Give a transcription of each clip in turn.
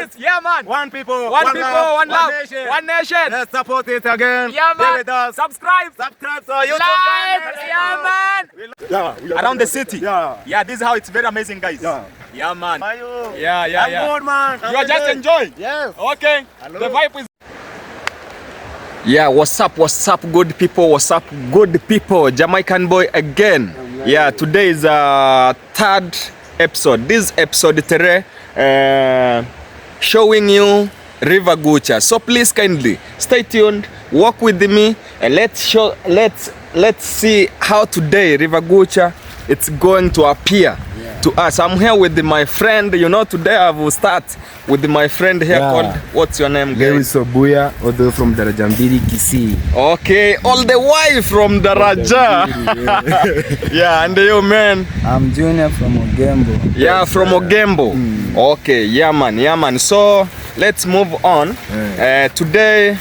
Streets. Yeah, man. One people, One people, love, one love, nation. One nation. Let's support it again. Yeah, Be man. with us. Subscribe. Subscribe to our YouTube Like. channel. Yeah, man. Yeah, we are Around the city. Yeah. Yeah, this is how it's very amazing, guys. Yeah. Yeah, man. Are you? Yeah, I'm yeah. good, man. You are just enjoying. Yes. Okay. Hello. The vibe is. Yeah, what's up, good people? What's up, good people? Jamaican boy again. Yeah, today is third episode. This episode 3, showing you River Gucha. So please kindly stay tuned, walk with me, and let's see how today River Gucha it's going to appear to us. I'm here with my friend. You know, today I will start with my friend here called, what's your name, guys? Lewis Obuya, all the way from Daraja Mbili, Kisii. Okay, all the way from Daraja. Yeah, and you, man? I'm Junior from Ogembo. Yeah, from Ogembo. Okay, yeah, man, yeah, man. So let's move on. Today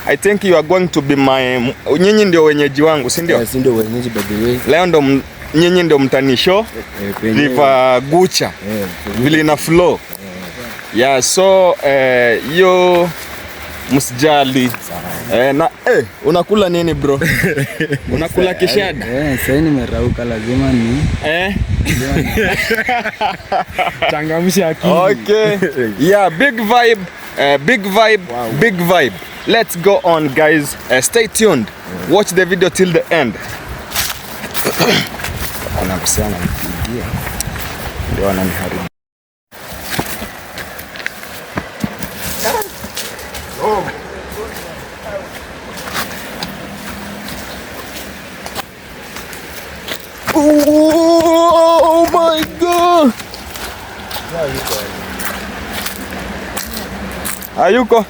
I think you are going to be my, nyinyi ndio wenyeji wangu, si ndio? Si ndio wenyeji by the way. Leo ndo nyinyi ndio mtanisho River Gucha vile ina flow. Yeah, so yo msijali. Na unakula nini bro? Unakula kishada? Sasa nimerauka, lazima ni Changamsha akili. Okay. Yeah, big vibe, big vibe, wow. Big vibe. Let's go on, guys. Stay tuned. Watch the video till the end. Kuna msichana ananipigia. Ndio ananiharibu. Oh my God. Hayuko.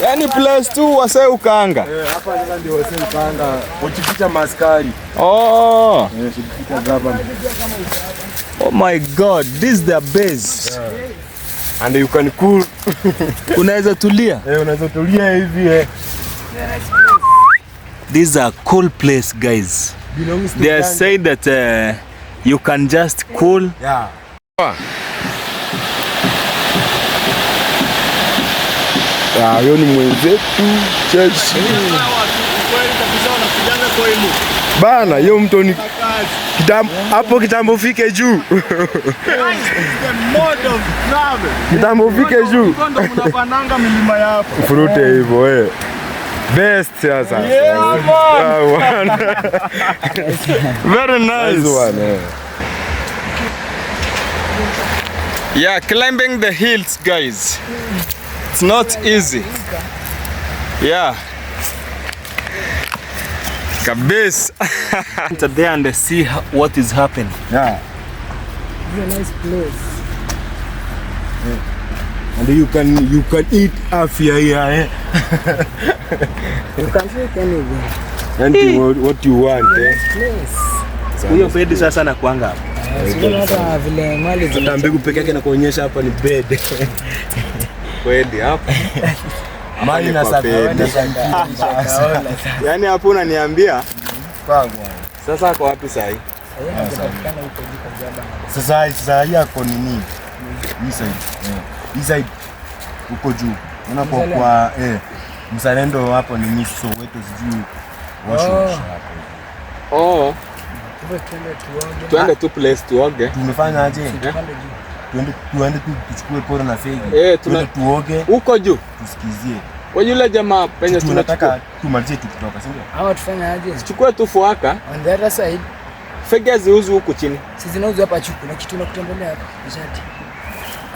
Yani plus 2 wase ukaanga. Hapa sasa ndio wase ukaanga. Ukificha maskari. Oh. Ukificha government. Oh my God, this is the base. Yeah. And you can cool. Unaweza tulia. Unaweza tulia hivi. This is a cool place, guys. They are saying that you can just cool. Yeah. Hiyo ni mwenzetu Chelsea. Bana, hiyo mto ni hapo kitambo ufike juu. Kitambo ufike juu. Furute hivyo Best sasa. Yeah, man. Very nice. Nice one. Yeah. Yeah, climbing the hills, guys. It's not easy. Yeah. Kabisa. Enter there and see what is happening. Yeah. It's a nice place. Yeah. And you can eat afia here. You can take anything. And what you want. Place. Huyo bed sasa na kuanga hapo. Hata vile mali zina mbegu peke yake na kuonyesha hapa ni bed. Kweli hapo. Mali na sabuni. Yaani hapo unaniambia kwangu. Sasa kwa wapi sasa hii? Sasa hii yako nini? Hii side. Hii side huko juu. Unapo kwa mzalendo hapo ni miso wetu sijui washo hapo. Oh. Tuende tu place tuoge. Tumefanya aje? Tuende tu tuchukue poro na fegi. Tuende tuoge. Huko juu. Tusikizie. Wewe yule jamaa penye tunataka tumalizie tukitoka, si ndio? Hawa tufanye aje? Tuchukue tu fuaka. On the other side. Fegi haziuzwi huku chini. Si zinauzwa hapa chuku na kitu na kutembelea hapa. Nishati.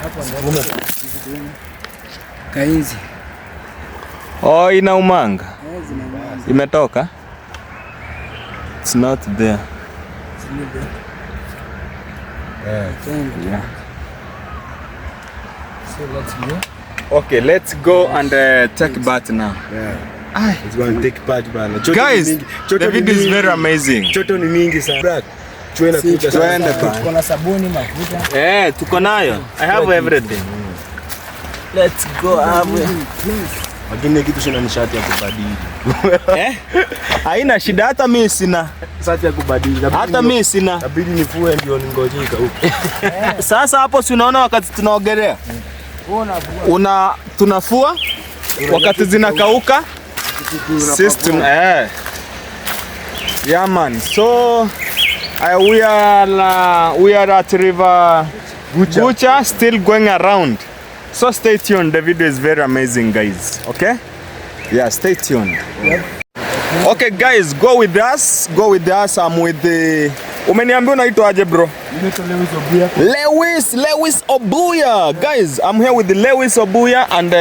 Hapo ndio. Kainzi. Oh, ina umanga. Imetoka? It's not there. Yeah. So let's go. Okay, let's go and take bath now. Yeah. It's going to take part bana. Guys, the video is very amazing. Choto ni mingi sana. Tuende tuko na sabuni, mafuta. Tuko nayo. I have everything. Let's go. Lakini kitu sina nishati ya kubadili. Eh? Haina shida, hata mimi sina. Shati ya kubadili. Hata mimi sina. Inabidi nifue ndio ningoje ikauke. Sasa hapo si unaona wakati tunaogelea? Una tunafua wakati zinakauka system eh. Yeah man. So we are at River Gucha. Gucha, still going around. So stay tuned. The video is very amazing, guys. Okay? Yeah, stay tuned. Okay guys, go with us. Go with us. I'm with the Umeniambia unaitwa aje bro? Lewis, Lewis Obuya. Guys, I'm here with Lewis Obuya and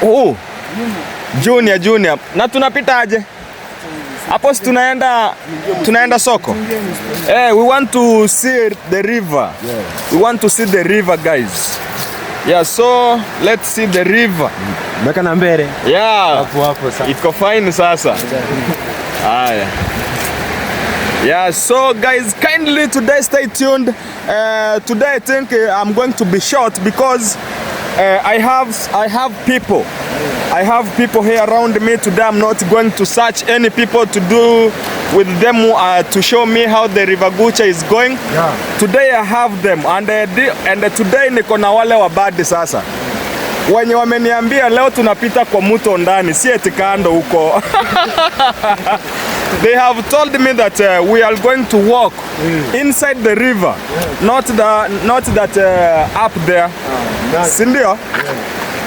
who? Junior, Junior. Na tunapita aje? Hapo si tunaenda soko? Eh, we want to see the river. We want to see the river, guys. Yeah, so let's see the river. Weka na mbele. Yeah. Hapo hapo sasa. Iko fine sasa. Haya. Yeah, so guys, kindly today stay tuned. Today I think I'm going to be short because I have people. I have people here around me today. I'm not going to search any people to do with them to show me how the River Gucha is going. Yeah. Today I have them and today niko na wale wabadi sasa wenye wameniambia leo tunapita kwa mto ndani, si eti kando huko. They have told me that we are going to walk inside the river, not that up there. Si ndio?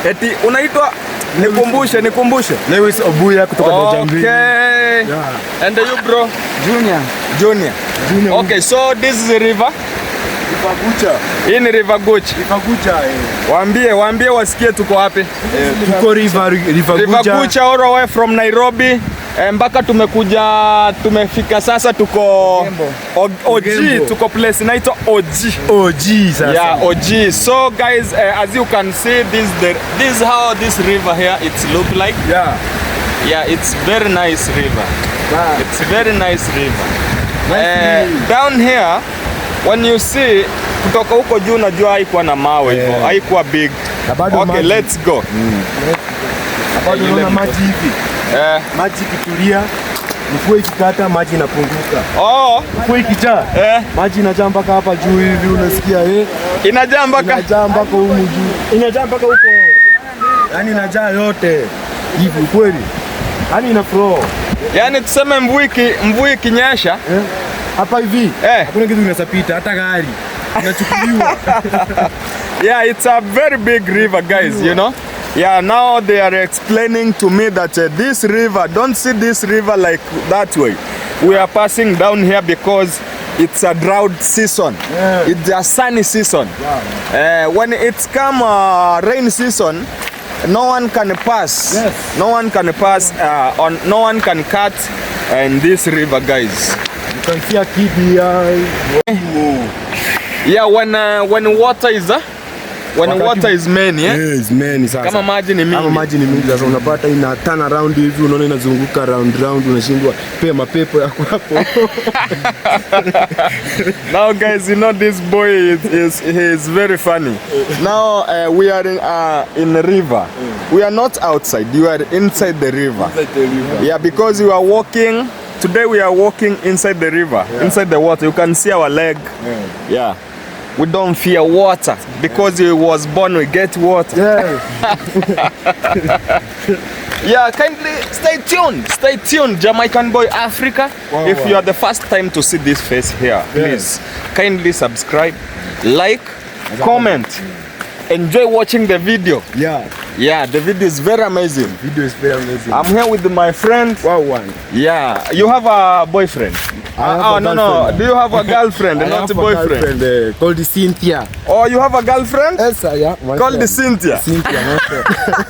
Eti unaitwa, nikumbushe, nikumbushe. Lewis Obuya kutoka Dajambili. Okay. And you bro? Junior. Junior. Junior. Okay, so this is the river. River Gucha. Hii ni River Gucha. River Gucha eh. Waambie, waambie wasikie tuko wapi. Tuko River River Gucha. Gucha all the way from Nairobi mpaka tumekuja tumefika sasa tuko OG, Ogembo. tuko place inaitwa OG. OG sasa. Yeah, OG. So guys, as you can see, this is how this river here it's look like. Yeah. Yeah, it's very nice river. Yeah. It's very nice river. Down here when you see kutoka huko juu najua haikuwa na mawe hivyo, Yeah. haikuwa big. Na bado Okay, maji. let's go. Bado Yule unaona mto. maji hivi. Eh, Maji ikitulia, mvua ikikata maji inapunguka. oh, Mvua ikijaa, eh, maji inajaa mpaka hapa juu hivi unasikia eh. Inajaa mpaka Inajaa mpaka humu juu. Inajaa mpaka huko. Yaani inajaa yote. Hivi kweli. Yaani ina flow. Yani tuseme mvua ikinyesha Eh? Hapa hivi. Eh. Hakuna kitu kinaweza pita hata gari. Inachukuliwa. Yeah, it's a very big river, guys. Yeah, now they are explaining to me that this river, don't see this river like that way. We are passing down here because it's a drought season. Yeah. It's a sunny season. When it's come rain season, no one can pass. Yes. No one can pass on. No one can cut in this river, guys. You can see a kid here. Yeah, when water is when Wakati- water is many, eh? Yes, many sasa. Kama maji ni Kama mingi. Maji ni mingi sasa unapata ina turn around hivi unaona inazunguka round round unashindwa pe mapepo yako hapo. Now guys, you know this boy is he is very funny. Now we are in the river. We are not outside. You are inside the river. Yeah, because you are walking. Today we are walking inside the river, inside the water. You can see our leg. Yeah. We don't fear water because we was born we get water. Yes. Yeah, kindly stay tuned. Stay tuned, Jamaican Boy Africa. Wow, If wow. you are the first time to see this face here, please kindly subscribe, like, comment. Enjoy watching the video. Yeah. Yeah, the video is very amazing. Video is very amazing. I'm here with my friend. Wow one. Yeah, you have a boyfriend. I have Oh, a no. girlfriend. Do you have a girlfriend, I not have a a boyfriend? girlfriend called Cynthia. Oh, you have a girlfriend? Yes, sir, yeah. My Called friend. Cynthia. Cynthia, my friend.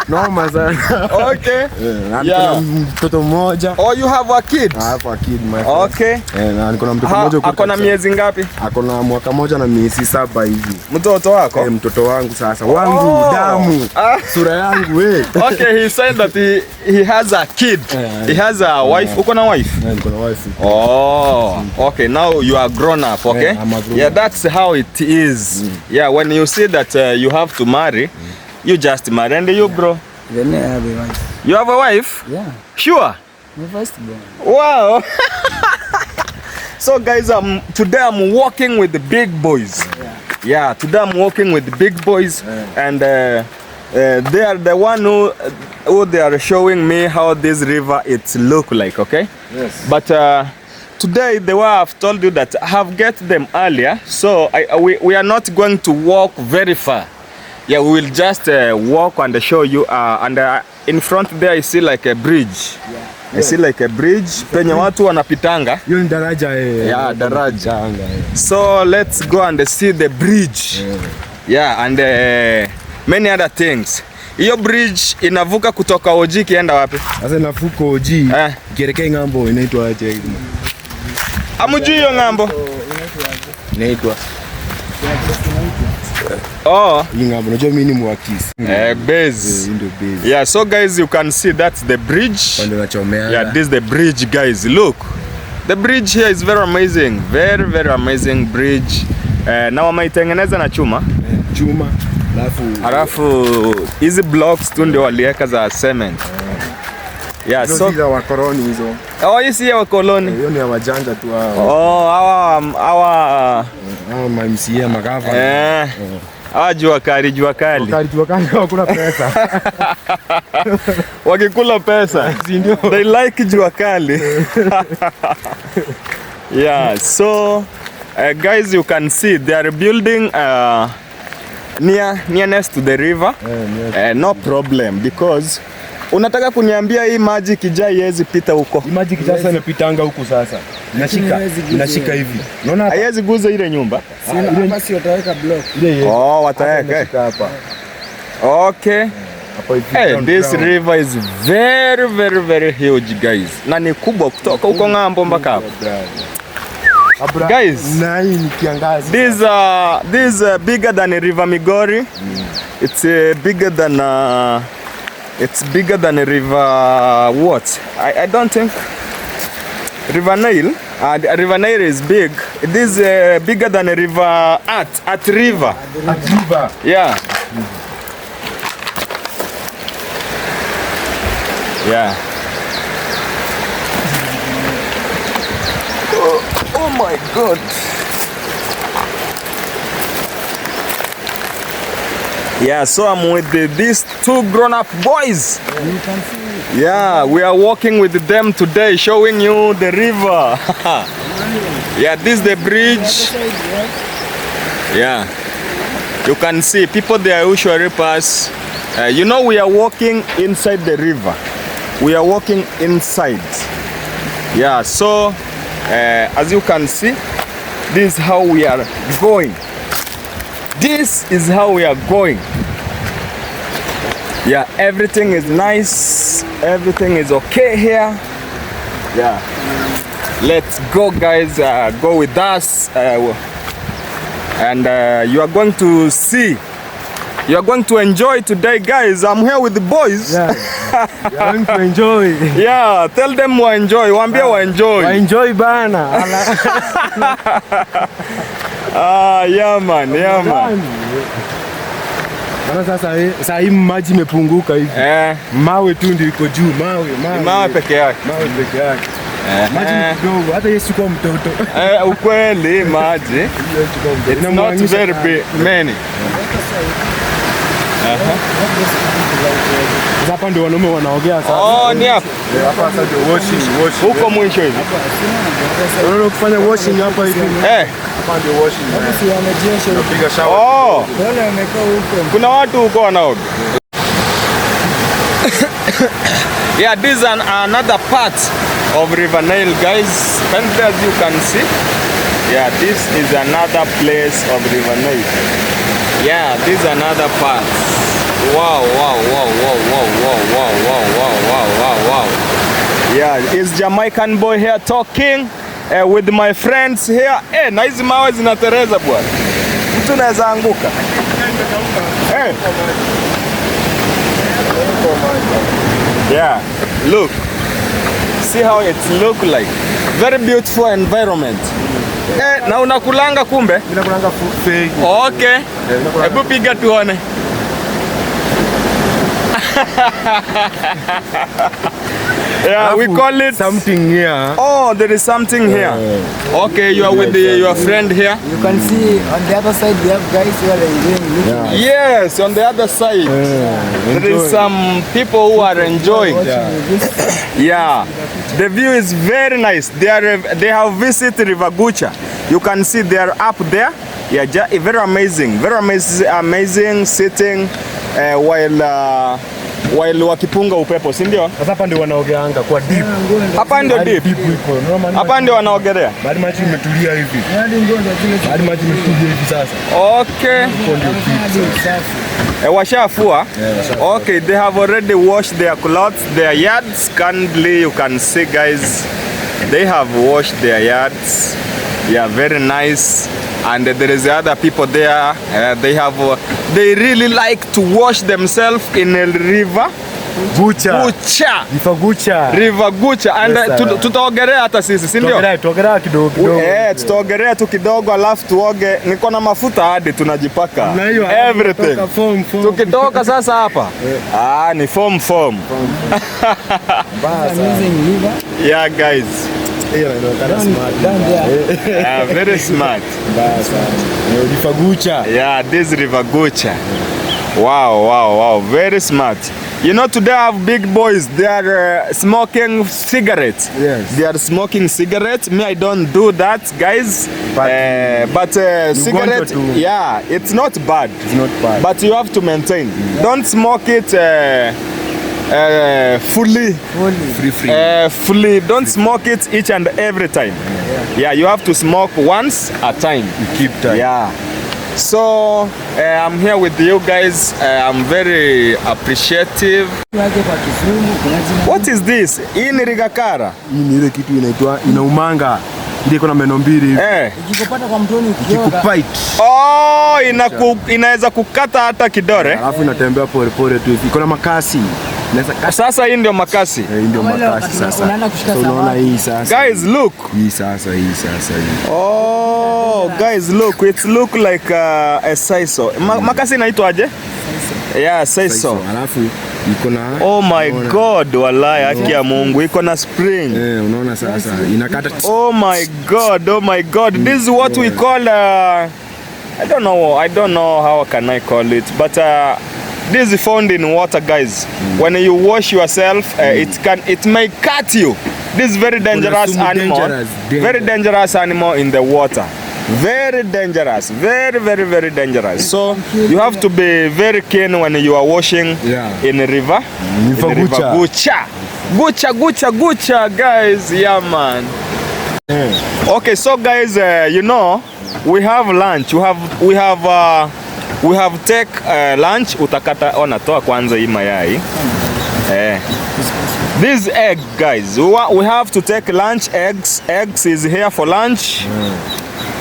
Noma sana. Okay. Eh, na Yeah. niko na mtoto mmoja. Oh, you have a kid. I have a kid, my friend. Okay. Eh, na niko na mtoto Ha, mmoja huko ako na kabisa. miezi ngapi? Ako na mwaka moja na miezi 7 hivi. Mtoto wako? Eh, mtoto wangu sasa. Wangu, Oh. damu. Ah. Sura yangu eh. Okay, he said that he has a kid. Yeah. He has a wife. Uko na wife? Eh, niko na wife. Oh, okay. Now you are grown up, okay? Yeah, I'm a grown Yeah, up. that's how it is. Yeah, when you see that you have to marry, You just married. And you, bro? Then I have a wife. You have a wife? Yeah. Sure. My first born. Wow. So guys, today I'm walking with the big boys. Yeah, today I'm walking with the big boys, and they are the one who they are showing me how this river it look like, okay? Yes. But today, the way I've told you that I have get them earlier, so we are not going to walk very far. Yeah, we will just walk and show you. And in front there, I see like a bridge. Yeah. I see like a bridge penye watu wanapitanga. Hiyo ni daraja eh. Yeah, daraja. Wanapitanga, eh. So let's go and see the bridge. Yeah, and many other things. Hiyo bridge inavuka kutoka OG kienda wapi? Sasa inavuka OG Eh. ikielekea ng'ambo inaitwa aje? Hamjui hiyo ng'ambo? Inaitwa Oh, hii ng'ambo. Unajua mimi ni Mwakisi. Base. Hii ndio base. Yeah, so guys, you can see that's the bridge. Pande unachomeana. Yeah, this is the bridge, guys. Look. The bridge here is very amazing. Very, very amazing bridge. Na wameitengeneza na chuma. Chuma. Alafu Alafu hizi blocks tu ndio waliweka za cement. Yeah, hizo so si za wakoloni hizo. oh, hii si ya wakoloni. Hiyo ni ya wajanja tu hao. Oh, hawa hawa Hao ma MCA magava. eh hawa jua kali, jua kali. Wakati jua kali hakuna pesa. Wakikula pesa. Si ndio? They like jua kali. Yeah, so guys, you can see they are building near next to the river. No problem, because unataka kuniambia hii maji ikijaa haiwezi pita huko. Hii maji sasa imepitanga huku sasa. Inashika, Haiwezi guza. inashika hivi. Unaona hapa? Haiwezi guza ile nyumba. Hapa si wataweka block. Ile ile. Oh, wataweka. Inashika hapa. Okay. Hapa hivi. Hey, ground, this ground. river is very very very huge, guys. Na ni kubwa kutoka huko ng'ambo mpaka hapa. Abra, Guys. na hii ni kiangazi. This bigger than River Migori. It's bigger than it's bigger than River what? I don't think River Nile. River Nile is big. It is bigger than River at River. At river. Yeah. Yeah. Oh my God. Yeah, so I'm with these two grown-up boys. You can see. Yeah, we are walking with them today, showing you the river. Yeah, this is the bridge. Side, yeah. Yeah, you can see people there usually pass. You know, we are walking inside the river. We are walking inside. Yeah, so as you can see, this is how we are going. This is how we are going. Yeah, everything is nice. Everything is okay here. Yeah, let's go, guys. Go with us. And you are going to see, you are going to enjoy today, guys. I'm here with the boys. Yeah. You are going to enjoy. Yeah, tell them we enjoy. Waambie wa enjoy. Enjoy bana. Ah, yeah man, yeah man. Bana sasa saa hii maji imepunguka hivi. Mawe tu ndio iko juu, mawe, mawe. Mawe peke yake. Mawe peke yake. Maji ni kidogo, hata Yesu kwa mtoto. Ukweli maji. Yesu kwa mtoto. It's not Inamwangusha very sana. big, many. Sasa hapa ndio wanaume wanaogea sasa. Oh, ni hapa. Hapa sasa ndio washing, washing. Huko mwisho hivi. Unaona kufanya washing hapa hivi. Hapa ndio washing. Si wamejiosha huko. Piga shower. Oh, Wale wamekaa huko. kuna watu huko wanaoga. Yeah, this is another part of River Nile, guys. And as you can see, yeah, this is another place of River Nile. Yeah, this is another part. Wow, wow, wow, wow, wow, wow, wow, wow, wow, wow, wow, wow. Yeah, it's Jamaican boy here talking with my friends here. Eh, na hizi mawe zinatereza bwana. Mtu anaweza anguka. Eh. Yeah, look. See how it look like. Very beautiful environment. Eh, na unakulanga kumbe? Mimi nakulanga fegi. Okay. Hebu piga tuone. Yeah, we call it something here. Oh, there is something here. Okay, you are with your friend here. You can see on the other side we have guys who are enjoying looking. Yes, on the other side. There is some people who are enjoying. Watching this. Yeah, the view is very nice. They have visited River Gucha. You can see they are up there. Yeah, very amazing, very amazing, amazing sitting while wakipunga upepo, si ndio? Sasa hapa ndio wanaogeanga kwa deep. Hapa ndio deep. Deep iko. Unaona Hapa ndio wanaogelea. Bali maji imetulia hivi. Hadi nguo ndio zile Bali maji imetulia hivi sasa. Okay. hadi usafi. Washafua. Okay, they have already washed their clothes, their yards. Kindly, you can see, guys, they have washed their yards. Yeah, very nice. And there is other people there. They really like to wash themselves in a river. Gucha. Gucha. River Gucha. River Gucha. And Yes, sir. tutaogelea hata sisi, si ndio? Tuogelea kidogo kidogo. Eh, tutaogelea tu kidogo alafu tuoge. Niko na mafuta hadi tunajipaka. Na hiyo alafu Everything. kutoka form, form. Tukitoka sasa hapa. Ah, ni form form. Amazing river. Yeah, guys. Hiyo inaonekana smart. Down there. Yeah, very smart. Mbaya sana. Ni River Gucha. Yeah, this River Gucha. Wow. Very smart. You know, today I have big boys. They are smoking cigarettes. Yes. They are smoking cigarettes. Me, I don't do that, guys. But But cigarette, want to- yeah, it's not bad. It's not bad. But you have to maintain. Don't smoke it fully. Fully. Free free. Fully. Don't smoke it each and every time. Yeah, you have to smoke once a time. You keep time. Yeah. So I'm here with you guys. I'm very appreciative. Wake kwa Kisumu kuna jina. What is this? Hii ni rigakara. Hii ni ile kitu inaitwa inaumanga. Ile iko na meno mbili hivi. Eh. Ikikupata kwa mtoni ukioga. Ikikubite. Oh, inaweza kukata hata kidole. Alafu inatembea pole pole tu hivi. Iko na makasi. Inaweza kata. Sasa hii ndio makasi. Eh, hii ndio Kama ile makasi wakati sasa. unaenda kushika Sasa unaona samaki. hii sasa. Guys, look. Hii sasa, hii sasa hii. Oh, guys, look. It look like a sisal. Makasi inaitwaje? Yeah, sisal. Alafu iko na Oh my unaona? God, wallahi haki ya Mungu iko na spring. Eh, unaona sasa inakata. Oh my God, oh my God. This is what we call I don't know how can I call it, but this is found in water, guys. When you wash yourself, it may cut you. This is very dangerous sumu, animal. dangerous, Very dangerous animal in the water. Very dangerous. Very, very, very dangerous. So you have to be very keen when you are washing in a river. In River the river Gucha. Gucha. Gucha, Gucha, Gucha, guys. Yeah, man. Okay, so guys, you know, we have lunch. We have take lunch. Utakata, ona, toa kwanza hii mayai. Eh. This egg, guys, we have to take lunch. Eggs, eggs is here for lunch.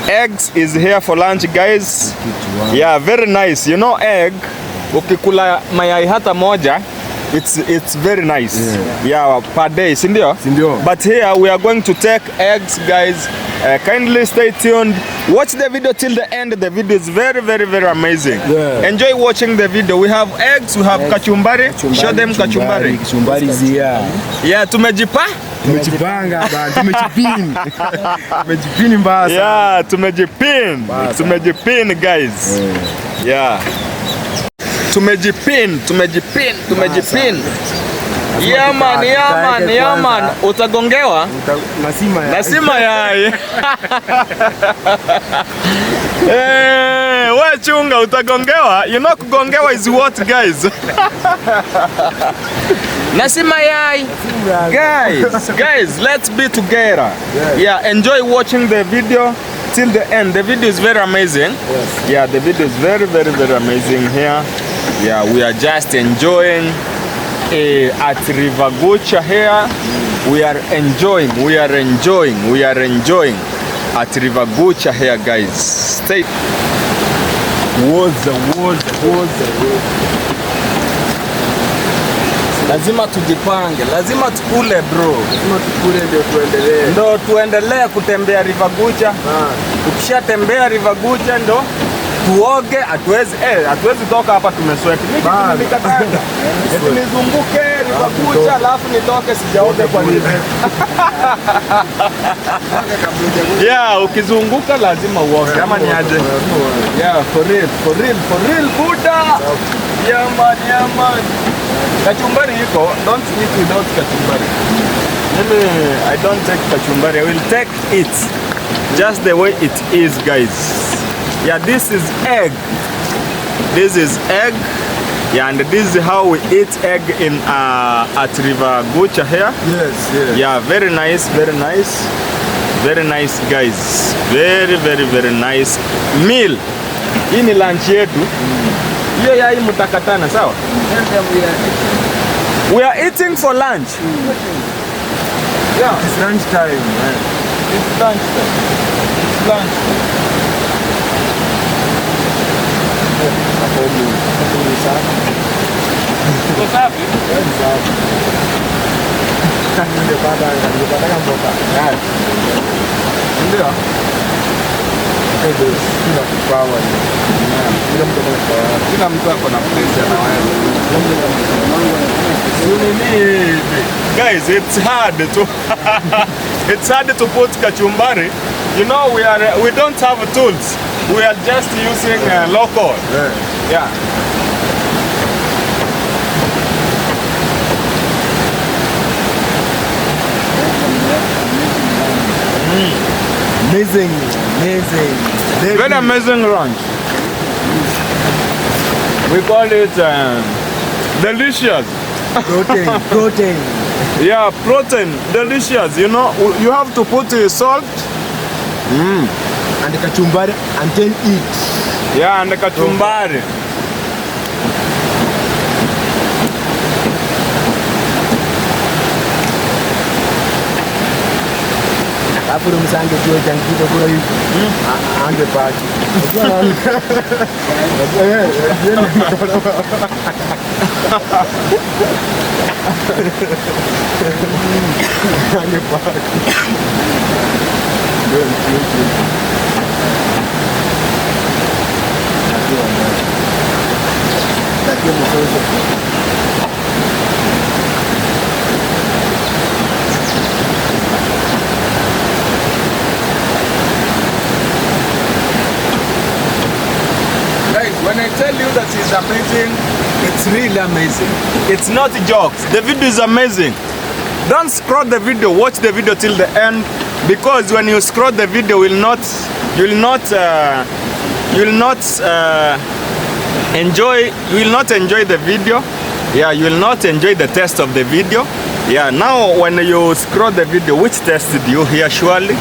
Eggs is here for lunch, guys. Yeah, very nice. You know, egg, ukikula mayai hata moja, it's very nice. Yeah, per day, si ndio? Si ndio? But here we are going to take eggs, guys. Kindly stay tuned. Watch the video till the end. The video is very, very, very amazing. Yeah. Enjoy watching the video. We have eggs, we have kachumbari. Show them kachumbari. Kachumbari zia. Yeah, tumejipa? Tumejipanga bana, tumejipin. Tumejipin mbaya sana. Yeah, tumejipin. Mbaya sana. Tumejipin, guys. Yeah. Tumejipin, tumejipin, tumejipin. Yeah man, yeah man, tukaeke yeah man. kwanza. Utagongewa? Nasima ya. Nasima yai. Eh, we chunga utagongewa. You know kugongewa is what, guys? Nasima yai. Guys, guys, let's be together. Yeah, enjoy watching the video till the end. The video is very amazing. Yes. Yeah, the video is very, very, very amazing here. Yeah, we are just enjoying at River Gucha here. We are enjoying, we are enjoying, we are enjoying at River Gucha here, guys. Stay. Woza, woza, woza, woza. Lazima tujipange, lazima tukule bro. Lazima tukule ndio tuendelee. Ndo tuendelee kutembea River Gucha. Ukishatembea River Gucha ndo Tuoge, hatuwezi toka hapa tumesweat. Mimi nilikatanga. Eti nizunguke River Gucha alafu nitoke sijaoge kwa nini? Yeah, ukizunguka lazima uoge. Ama ni aje? Yeah, for real, for real, for real, Buddha. Yeah man, yeah man. Kachumbari iko, don't eat without kachumbari. Mimi, I don't take kachumbari. I will take it just the way it is, guys. Yeah, this is egg. This is egg. Yeah, and this is how we eat egg in at River Gucha here. Yes, yes. Yeah, very nice, very nice. Very nice, guys. Very, very, very nice meal. Hii ni lunch yetu. Hiyo yai mtakatana, sawa? Tell them we are eating. We are eating for lunch. Yeah. It's lunch time. It's lunch time. It's lunch time. Iko safi? Ndio. Kila mtu ako na place anaweza. Guys, it's hard to it's hard to put kachumbari. You know, we don't have tools. We are just using local. Yeah. Amazing, amazing. Very amazing lunch. We call it delicious. Protein, protein. Yeah, protein, delicious. You know, you have to put salt. And the kachumbari and then eat. Yeah, and the kachumbari. Alafu ule msange kiwe changizo kula hivi. Angepaki. Angepaki. Guys, when I tell you that it's amazing, it's really amazing. It's not jokes. The video is amazing. Don't scroll the video. Watch the video till the end, because when you scroll the video, you will not enjoy the video. Yeah, you will not enjoy the taste of the video. Yeah, now when you scroll the video, which taste did you hear? Surely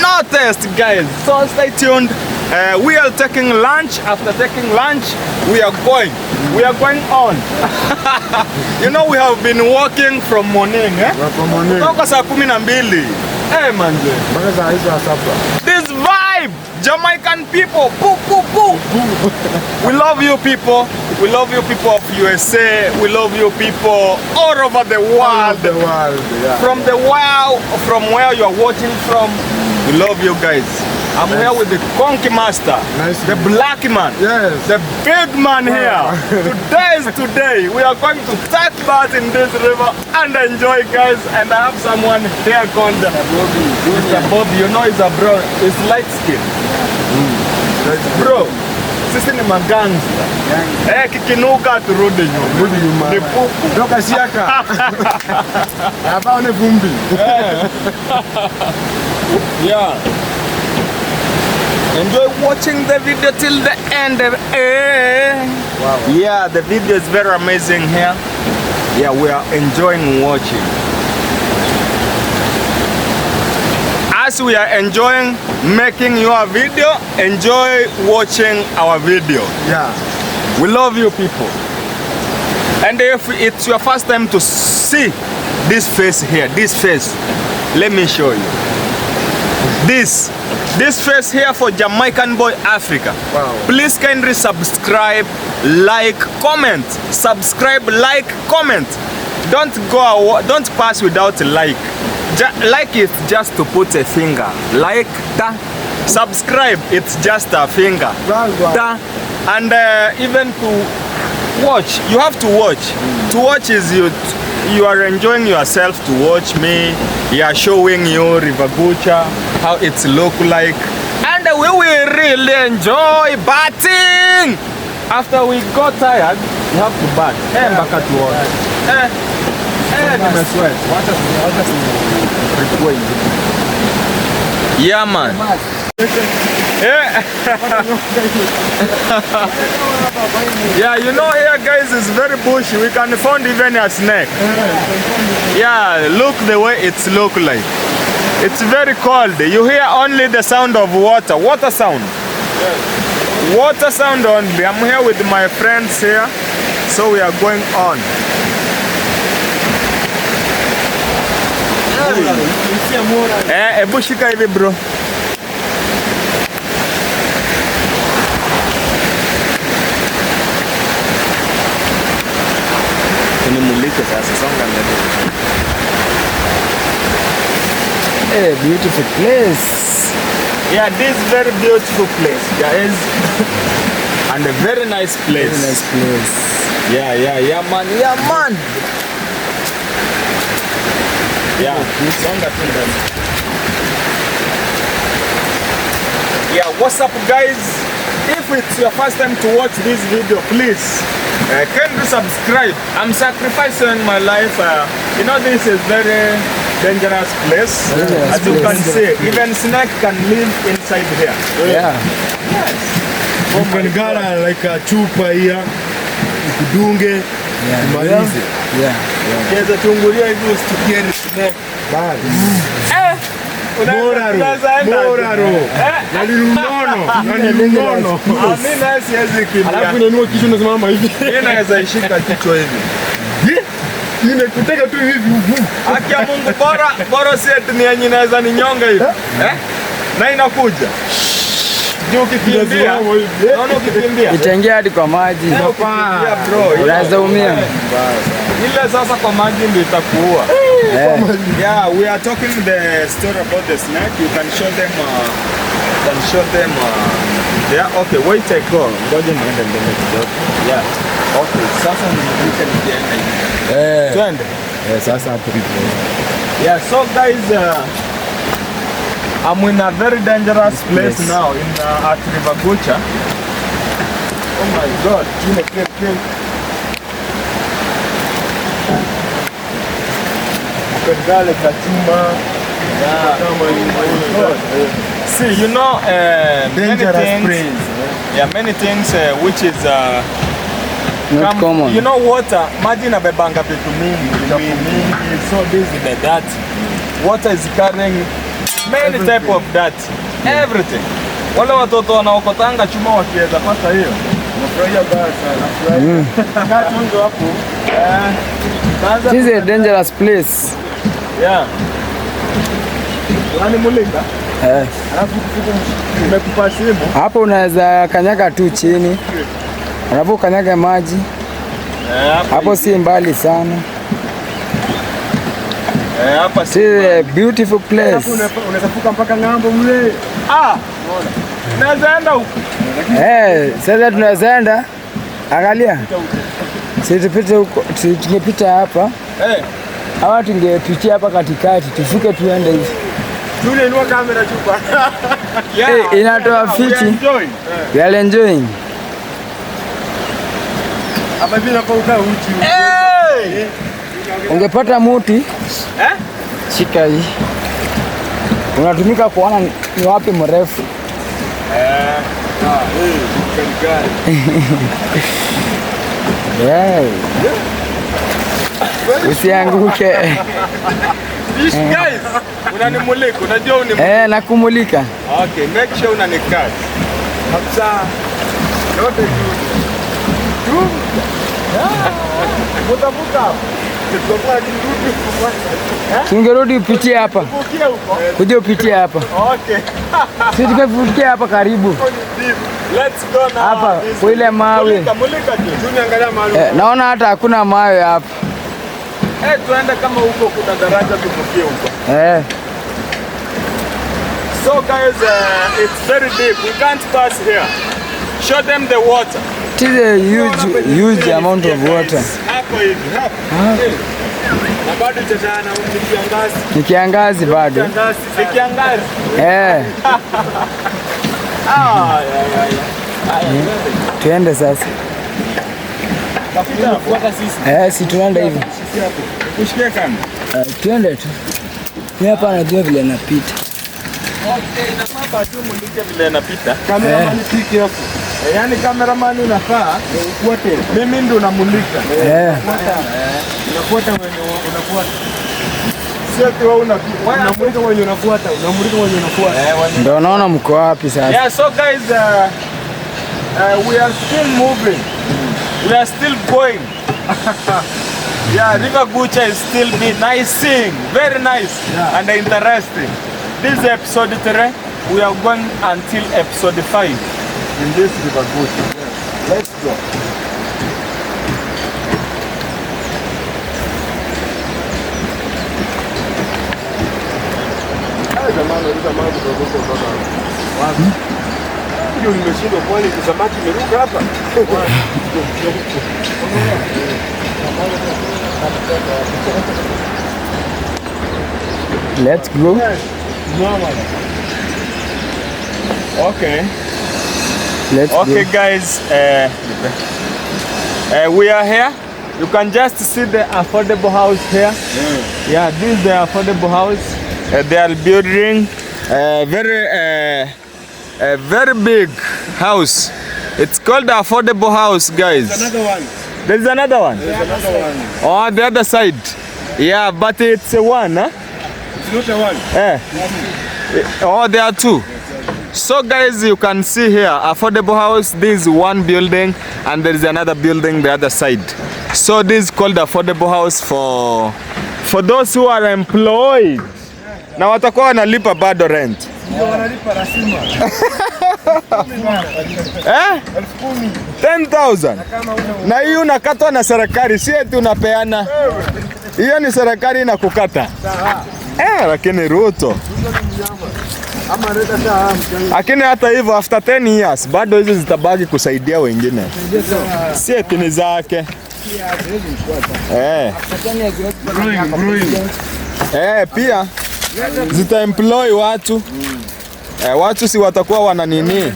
no taste, guys. So stay tuned. We are taking lunch. After taking lunch, we are going on. You know, we have been walking from morning, eh? From morning. Kutoka saa 12. Hey, manze. This vibe, Jamaican people, boo, boo, boo. We love you people. We love you people of USA. We love you people all over the world. All over the world, yeah. From where you are watching from, we love you guys. I'm here with the Konki Master, Nice, the black man, yes, the big man here. Today is today. We are going to take bath in this river and enjoy, guys. And I have someone here called Mr. Bobby. You know, he's a bro. He's light skin. Bro, sisi ni magangster. Eh, kikinuka turudi nyuma. Ni pupu. Toka siaka. Hapa ni vumbi. Yeah. Enjoy watching the video till the end. Wow. Yeah, the video is very amazing here. Yeah, we are enjoying watching. As we are enjoying making your video, enjoy watching our video. Yeah. We love you people. And if it's your first time to see this face here, this face, let me show you. This face here for Jamaican Boy Africa. Wow. Please kindly subscribe, like, comment. Subscribe, like, comment. Don't go, don't pass without a like. Like it's just to put a finger. Like ta. Subscribe, it's just a finger. Ta. And even to watch, you have to watch. To watch is you are enjoying yourself to watch me. We are showing you River Gucha, how it's look like. And we will really enjoy batting. After we got tired, you have to bat. Mpaka tuone. Nimesweat. Wacha tu. Yeah, man. Yeah. Yeah, you know here guys is very bushy. We can find even a snake. Yeah, look the way it's look like. It's very cold. You hear only the sound of water. Water sound. Water sound only. I'm here with my friends here. So we are going on. Ebu shika hivi bro. Nimulike sasa, songa mbele. Hey, beautiful place. Yeah, this very beautiful place, guys. And a very nice place. Very nice place. Yeah, yeah, yeah, man. Yeah, man. Yeah, songa tu mbele. Yeah, what's up guys? If it's your first time to watch this video, please kindly subscribe. I'm sacrificing my life. You know, this is very dangerous place. Dangerous. As you can see, even snake can live inside here. Yeah. Yes. You can gather like a chupa here, ukudunge, umalize. Yeah. Kiweza chungulia hivi usitukie ni snake. Bali. Moraro. Na nilunono. Mimi na siwezi kimbia. Alafu inainua kichwa unasimama hivi. Mimi naweza ishika kichwa hivi. Nimekuteka tu hivi. Haki ya Mungu, bora si eti ni yenye inaweza ninyonga hivi. Eh? Na inakuja. Juu ukikimbia. Naona ukikimbia. Itaingia hadi kwa maji. Bro. Unaweza umia. Ile sasa kwa maji ndio itakuua. Yeah, we are talking the story about the snake. You can show them yeah, okay, wait I go. Ngoja niende mbele kidogo. Yeah. Okay, sasa nimekuja nikienda hivi. Twende. Sasa hapo kipo. Yeah, so guys, I'm in a very dangerous place now in at River Gucha. Oh my God, clean. See, you know, many things. Yeah, many things which is not common. You know, water. Maji inabebanga vitu mingi, so this is the dirt. Water is carrying many type of dirt, everything. Wale watoto wanaokotanga chuma wakiweza pata hiyo. Nafurahia baya sana. Nafurahia. Hapo. This is a dangerous place. Yeah. Unanimulika? Eh. Alafu nimekupa simu. Hapo unaweza kanyaga tu chini. Alafu kanyaga maji. Hapo si mbali sana. Hapa si beautiful place. Hapo unaweza fuka mpaka ng'ambo mle. Ah. Naweza enda huko. Sasa tunaweza enda. Angalia. Si tupite huko, tungepita hapa. Hawa tungepitia hapa katikati, tufike tuende hivi. Tunainua kamera chupa. Yeah. Inatoa fiti. We are enjoying. Hapa hivi napauka uchi. Hey! Ungepata muti. Shika hii. Unatumika kuona ni wapi mrefu. Yeah. Usianguke. Guys, unanimulika, unajua unimulika. Nakumulika. Okay, make sure unanicut. Kabisa. Yote juu. Mtavuka. Tungerudi upitie hapa. Kuja upitie hapa. Okay. Sisi tumevukia hapa karibu. Let's go now. Hapa kwa ile mawe. Mulika, mulika tu. Tunaangalia mahali. Naona hata hakuna mawe hapa. Tuende kama huko kuna daraja tuvukie huko. Eh. So guys, it's very deep. We can't pass here. Show them the water. It is a huge, huge amount of water. Hapo hivi, hapo. Na bado tena ni kiangazi. Ni kiangazi bado. Ni kiangazi. Eh. Ah, yeah. Tuende sasa. Si tunaenda hivi. Ushikie kando. Tuende tu. Ni hapa najua vile napita. Okay, inafaa tu mulike vile napita. Cameraman pick hapo. Yaani cameraman unafaa Ufuate. Mimi ndo namulika. Unafuata wenye unafuata. Sio tu wewe unamulika wenye unafuata, unamulika wenye unafuata. Ndio naona mko wapi sasa. Yeah, so guys, we are still moving. We are still going. Yeah, River Gucha is still be nice, very nice, yeah, and interesting. This is episode 3. We are going until episode 5 in this River Gucha. Yeah. Let's go. Nimeshindwa kwani samaki imeruka hapa. Let's go. Okay. Let's okay, go. Guys, we are here. You can just see the affordable house here. Yeah, this is the affordable house. They are building a very big house. It's called the affordable house, guys. There's another one. There's another one. There's another one. Oh, the other side. Yeah, but it's a one, huh? It's not a one. Eh. Oh, there are two. So guys, you can see here, affordable house, this is one building and there is another building the other side. So this is called affordable house for those who are employed. Na watakuwa wanalipa bado rent. Ndio wanalipa lazima. Eh? 10,000. Na hiyo unakatwa na serikali, si eti unapeana. Hiyo ni serikali inakukata. Eh, lakini Ruto. Lakini hata hivyo after 10 years bado hizo zitabaki kusaidia wengine. Si eti ni zake. Eh. Eh, pia zita employ watu. Watu si watakuwa wana nini?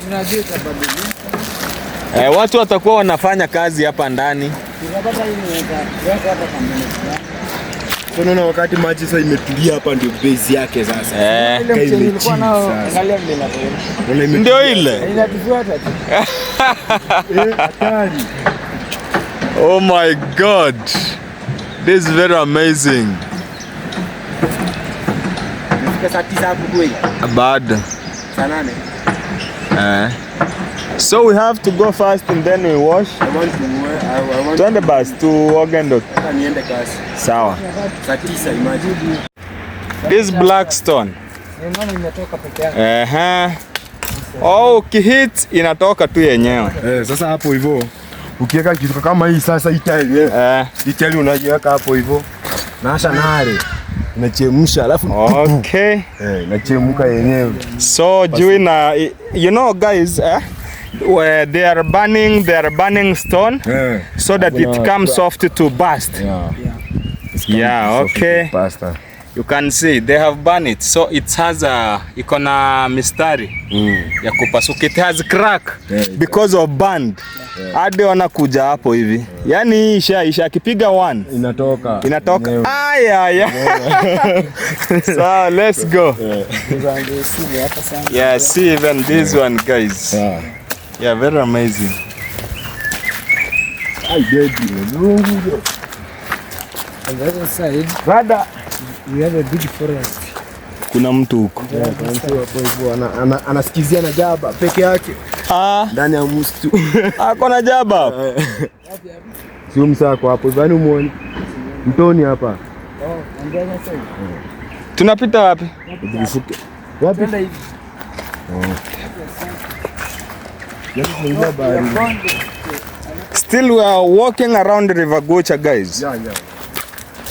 Watu watakuwa wanafanya kazi hapa ndani. Unaona wakati maji sasa imetulia hapa ndio base yake sasa. Ndio ile. Inatufuata tu. Hatari. Oh my God. This is very amazing. Bad. So we have to go fast and then we wash. I want Twende basi tuoge ndo. Niende kasi. Sawa. Saa 9 imagine. This black stone. Inatoka peke yake. Oh, ukihit inatoka tu yenyewe. Sasa hapo hivyo ukiweka kitu kama hii sasa hii tile. Hii tile unajiweka hapo hivyo. Naasha nare. Inachemsha alafu okay. Inachemka yenyewe. So Juina, you know guys, where they are burning stone, so that it comes soft to burst. Yeah, okay. You can see they have burned it, so it has a iko na mistari ya kupasuka. It has crack because of burned. Hadi wanakuja hapo hivi. Yaani isha akipiga one inatoka. Inatoka. Aya ya. So let's go. Yeah, see even this one guys. Yeah, very amazing. I did. On the other side, Rada, we have a big forest. Kuna mtu huko. Kuna mtu hapo hivyo anasikizia na jaba peke yake. Ndani ya msitu. Ako na jaba. Sio msako hapo, yaani umuone. Mtoni hapa. Oh, on the other side. Tunapita wapi? Wapi? Still we are walking around River Gucha, guys. Yeah, yeah.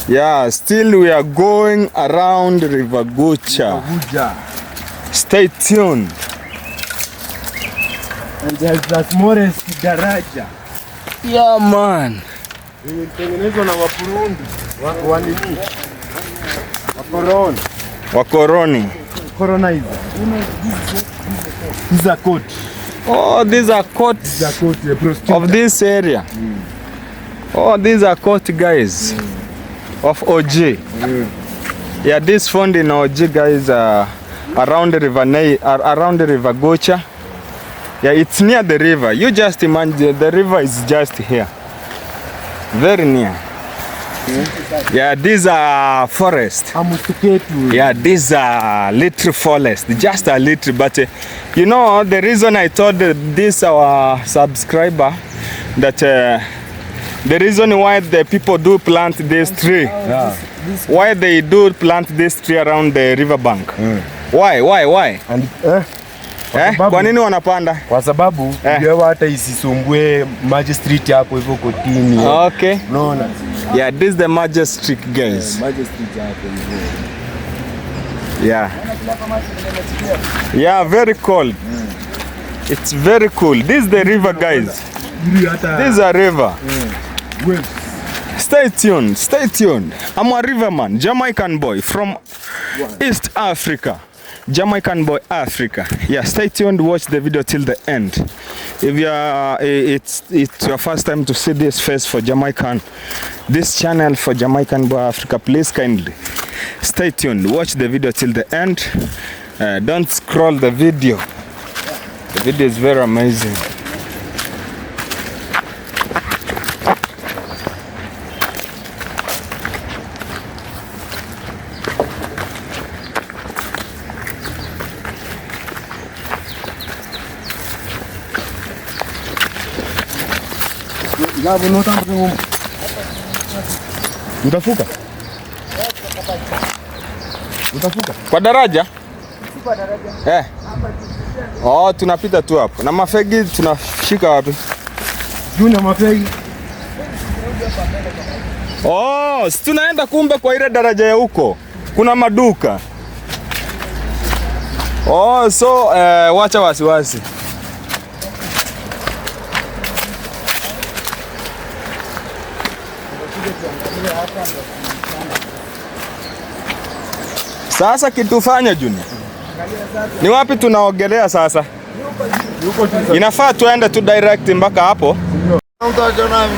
Yeah, still we are going around River Gucha. Stay tuned. And there's the smallest daraja. Yeah man. Ilitengenezwa na Waburundi wa nini? Wakoroni. Wakoroni. Colonizer. These are court. Oh, these are courts. These are court, the prostitute of this area. Oh, these are court guys. Of OG. Yeah, this fund in OG guys around the river around the River Gucha. Yeah, it's near the river. You just imagine the river is just here. Very near. Yeah, these are forest. Yeah, these are little forest, just a little. But you know, the reason I told this our subscriber that the reason why the people do plant this tree, why they do plant this tree around the river bank. Why? And, Kwa nini wanapanda? Kwa sababu ndio hata isisumbue magistrate hapo hivyo kotini. Okay. Unaona? Yeah, this is the magistrate guys. Magistrate hapo hivyo. Yeah. Yeah, very cold. It's very cool. This is the river guys. This is a river. Stay tuned, stay tuned. I'm a riverman, Jamaican boy from East Africa. Jamaican boy Africa. Yeah, stay tuned, watch the video till the end. If you are, it's your first time to see this face for Jamaican, this channel for Jamaican boy Africa, please kindly stay tuned, watch the video till the end. Don't scroll the video. The video is very amazing. Utafuka? Utafuka? Kwa daraja? Kwa daraja. Eh. Oh, tunapita tu hapo. Na mafegi tunashika wapi? Juu na mafegi. Oh, si tunaenda kumbe kwa ile daraja ya huko. Kuna maduka. Oh, so wacha wasiwasi. Sasa kitufanya Junior. Ni wapi tunaogelea sasa? Inafaa tuende tu direct mpaka hapo.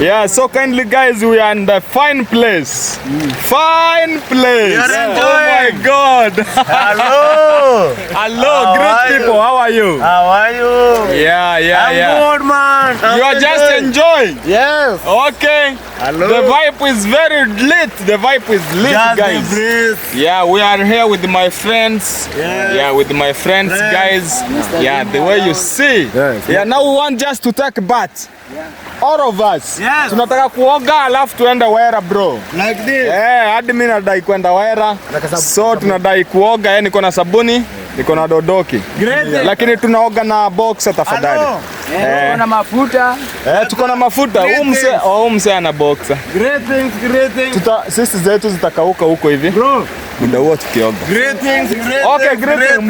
Yeah, so kindly guys, we are in the fine place. Fine place. Oh my God. Hello. Hello, great people. How are you? How are you? Yeah, yeah, I'm yeah. good, man. You are just enjoying. Yes. Okay. Hello. The vibe is very lit. The vibe is lit, just guys. The breeze. Yeah, we are here with my friends. Yes. Yeah, with my friends, guys. Yeah, the way you see. Yes. Yeah, now we want just to take a bath. Yeah. All of us. Yes. Tunataka kuoga alafu tuende Wera bro. Like this. Eh, hadi mimi nadai kwenda Wera. So tunadai kuoga, yani niko na sabuni, niko na dodoki. Great. Lakini tunaoga na boxer tafadhali. Eh, na mafuta. Eh, tuko na mafuta. Huyu mse ana boxer. Greetings, greetings. Sisi zetu zitakauka huko hivi. Bro. Muda huo tukioga. Greetings, greetings. Okay, greetings.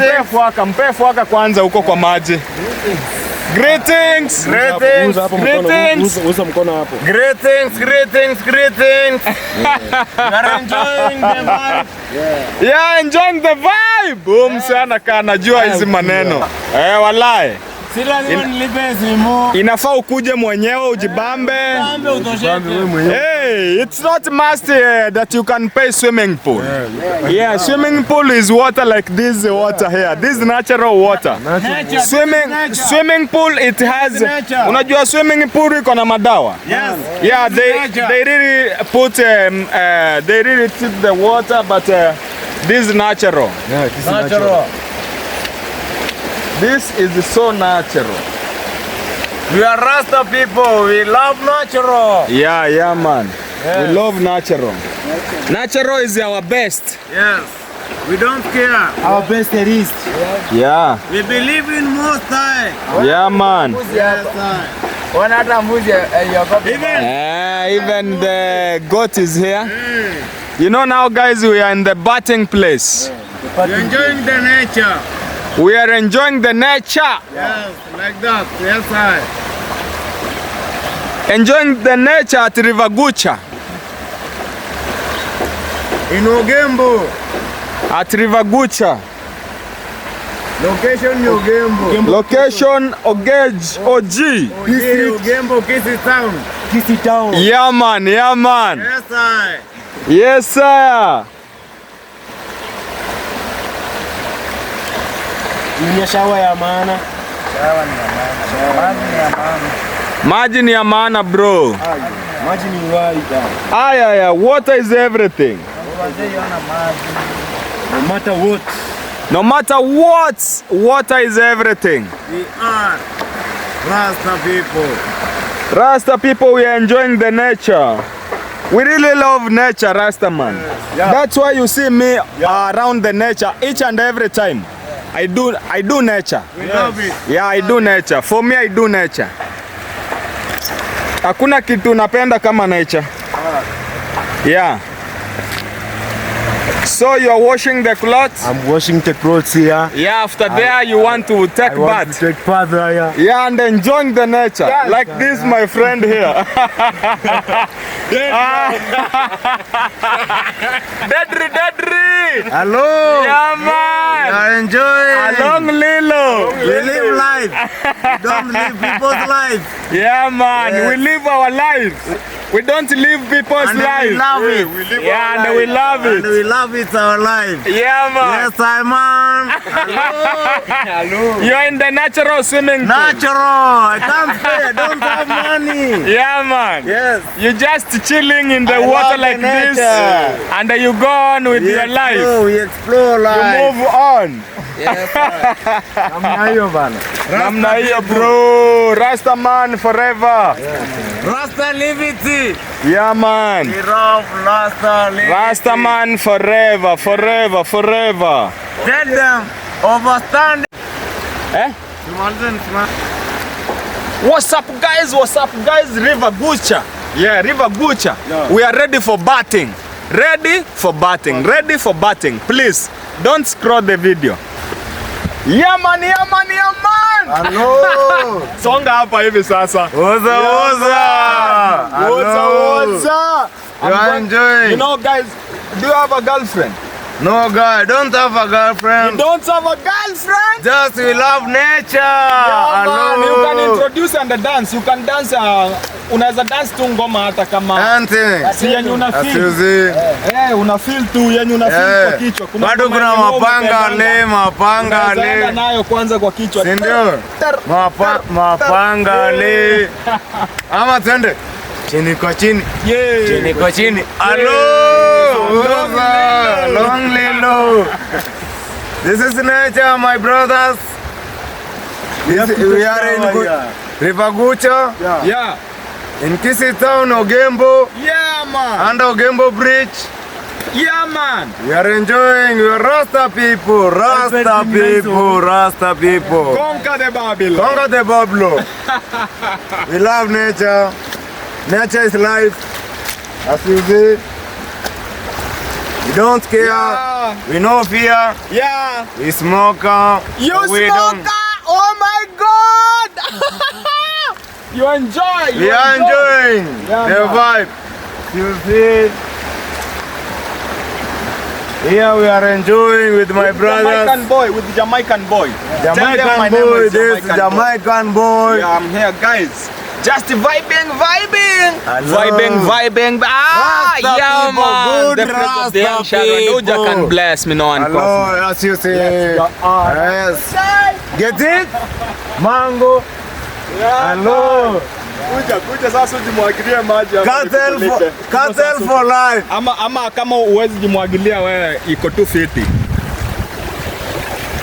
Mpe fuaka kwanza huko kwa maji. Greetings. Greetings. Greetings. Uza mkono hapo. Greetings, greetings, greetings. You are enjoying the vibe. Yeah, enjoying the vibe. Huyu mse anakaa anajua hizi maneno. Eh, walai. Si lazima nilipe simu. Inafaa ukuje mwenyewe ujibambe. Hey, it's not must that you can pay swimming pool. Yeah, swimming pool is water like this water here. This is natural water. Nature. Swimming pool it has. Unajua swimming pool iko na madawa. Yes. Yeah, they really put they really tip the water, but this is natural. Yeah, this is natural. This is so natural. We are Rasta people. We love natural. Yeah, yeah, man. Yes. We love natural. Natural is our best. Yes. We don't care. Our best is. Yeah. We believe in Most High. Yeah, man. Yes, Even even the goat is here. You know now guys, we are in the bathing place. You're enjoying the nature. We are enjoying the nature. Yes, like that. Yes, I. Enjoying the nature at River Gucha. In Ogembo. At River Gucha. Location Ogembo. Location Ogej OG. Ogembo, Kisii Town. Kisii Town. Yeah man, yeah man. Yes I. Yes sir. Ni shawa ya maana. Shawa ni ya maana. Maji ni ya maana. Maji ni ya maana bro. Maji ni uhai. Aya ya, water is everything. No matter what. No matter what, water is everything. We are Rasta people. Rasta people, we are enjoying the nature. We really love nature, Rasta man. Yes. Yeah. That's why you see me around the nature each and every time. I do nature. We love it. Yeah, I do nature. For me, I do nature. Hakuna kitu napenda kama nature. Yeah. So you are washing the clothes? I'm washing the clothes here. Yeah, after there you want to take I want bath. to take bath here. Yeah, and enjoying the nature. Yes. Like this, my friend here. Dedri, Dedri! Hello! Yeah, man! You are enjoying! Along Lilo! We live life! We don't live people's life! Yeah, man! Yes. We live our lives! We don't live people's and lives! We love it! We live yeah, and we love it! And we love it, our life! Yeah, man! Yes, I man! Hello! You're in the natural swimming pool! Natural! I can't pay! I don't have money! Yeah, man! Yes! You're just chilling in the water like this, and you go on with your life. We explore life. You move on. Yes, Namna hiyo bana. Namna hiyo bro. Rasta man forever. Yeah. Rasta liberty. Yeah man. We love Rasta liberty. Rasta man forever, forever, forever. Tell them overstand. Eh? What's up guys? What's up guys? River Gucha. Yeah, River Gucha. Yeah. We are ready for batting. Ready for batting. Ready for batting. Please don't scroll the video. Yeah man, yeah man, yeah man. Hello. Songa hapa hivi sasa. Oza, oza. Oza, oza. You are enjoying. You know guys, do you have a girlfriend? No guy, don't have a girlfriend. You don't have a girlfriend? Just we love nature. Yeah, man. You can Hello. introduce and dance. You can dance. Unaweza dance tu ngoma hata kama Dancing. si yenye una feel. Asuzi. Eh, una feel tu yenye una feel kwa kichwa. Kuna Bado ngoma kuna yenye wewe mapanga umependanga. le, mapanga Unaweza enda le. nayo kwanza kwa kichwa. Si ndio? Mapanga le. Ama twende. Chini kwa chini. Yeah. Chini kwa chini. Hello. Oza. Long Lilo. This is nature, my brothers. We are in River Gucha. Yeah. In Kisii Town, Ogembo. Yeah, man. Under Ogembo Bridge. Yeah, man. We are enjoying. We are Rasta people. Rasta people. Rasta people. Conquer the Babylon. Conquer the Babylon. We love nature. Nature is life. As you see. We don't care. Yeah. We no fear. Yeah. We smoke. You we smoke. Oh my God. You enjoy. You We are enjoying Yeah, the man. vibe. You see. Here we are enjoying with my brothers. Jamaican boy, with the Jamaican boy. Tell them my Jamaican name boy, is this Jamaican boy. Yeah, I'm here, guys. Just vibing, vibing. Hello. Vibing, vibing. Ah, Rasta yeah, people, man. good The presence of the young Rasta Sharon Ooja people. can bless me, no one Hello, cough. as you see. Yes, Yes. Get it? Mango. Hello. Kuja, kuja sasa ujimwagilie maji hapa nikukulishe. Cartel for life. Ama kama uwezi jimwagilia wewe iko tu fiti.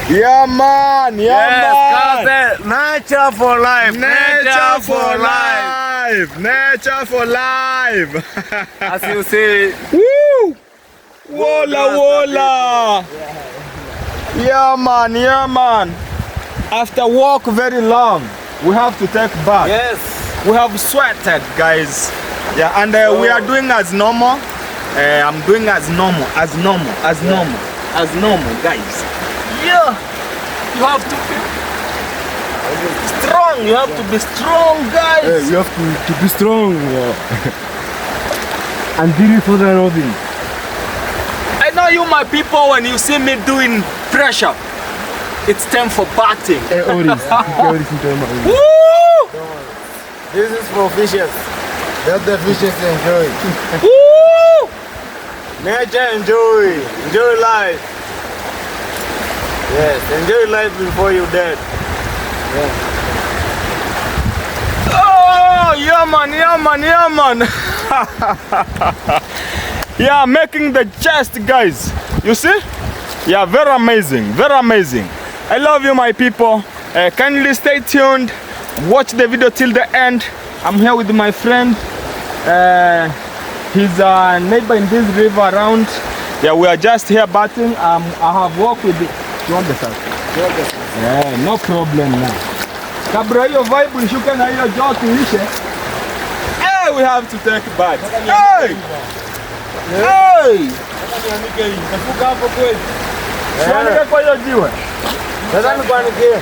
Yeah man, yeah Yes, man. cartel. Nature for life. Nature for life. Nature for life. As you see. Woo! Wola wola. Yeah man, yeah man. After walk very long, we have to take bath. Yes. We have sweated, guys. Yeah, and we are doing as normal. I'm doing as normal, as normal, as normal, as normal, guys. Yeah, you have to be strong. You have to be strong, guys. Hey, you have to be strong. Until further notice. I know you, my people, when you see me doing pressure, it's time for batting. Hey, Oris. Oris. Woo! This is for fishes. Let the fishes enjoy. Woo! Nature enjoy. Enjoy life. Yes, enjoy life before you dead. Yeah. Oh, yeah man, yeah man, yeah man. Yeah, making the chest, guys. You see? Yeah, very amazing, very amazing. I love you, my people. Kindly stay tuned. Watch the video till the end. I'm here with my friend. He's a neighbor in this river around. Yeah, we are just here bathing. I have walked with the... Yeah, no problem now. Kabla hiyo vibe ishuke na hiyo joto ishe. Hey, we have to take bath. Hey! Hey! Sianike kwa hiyo jiwe. Sasa nikuanikie.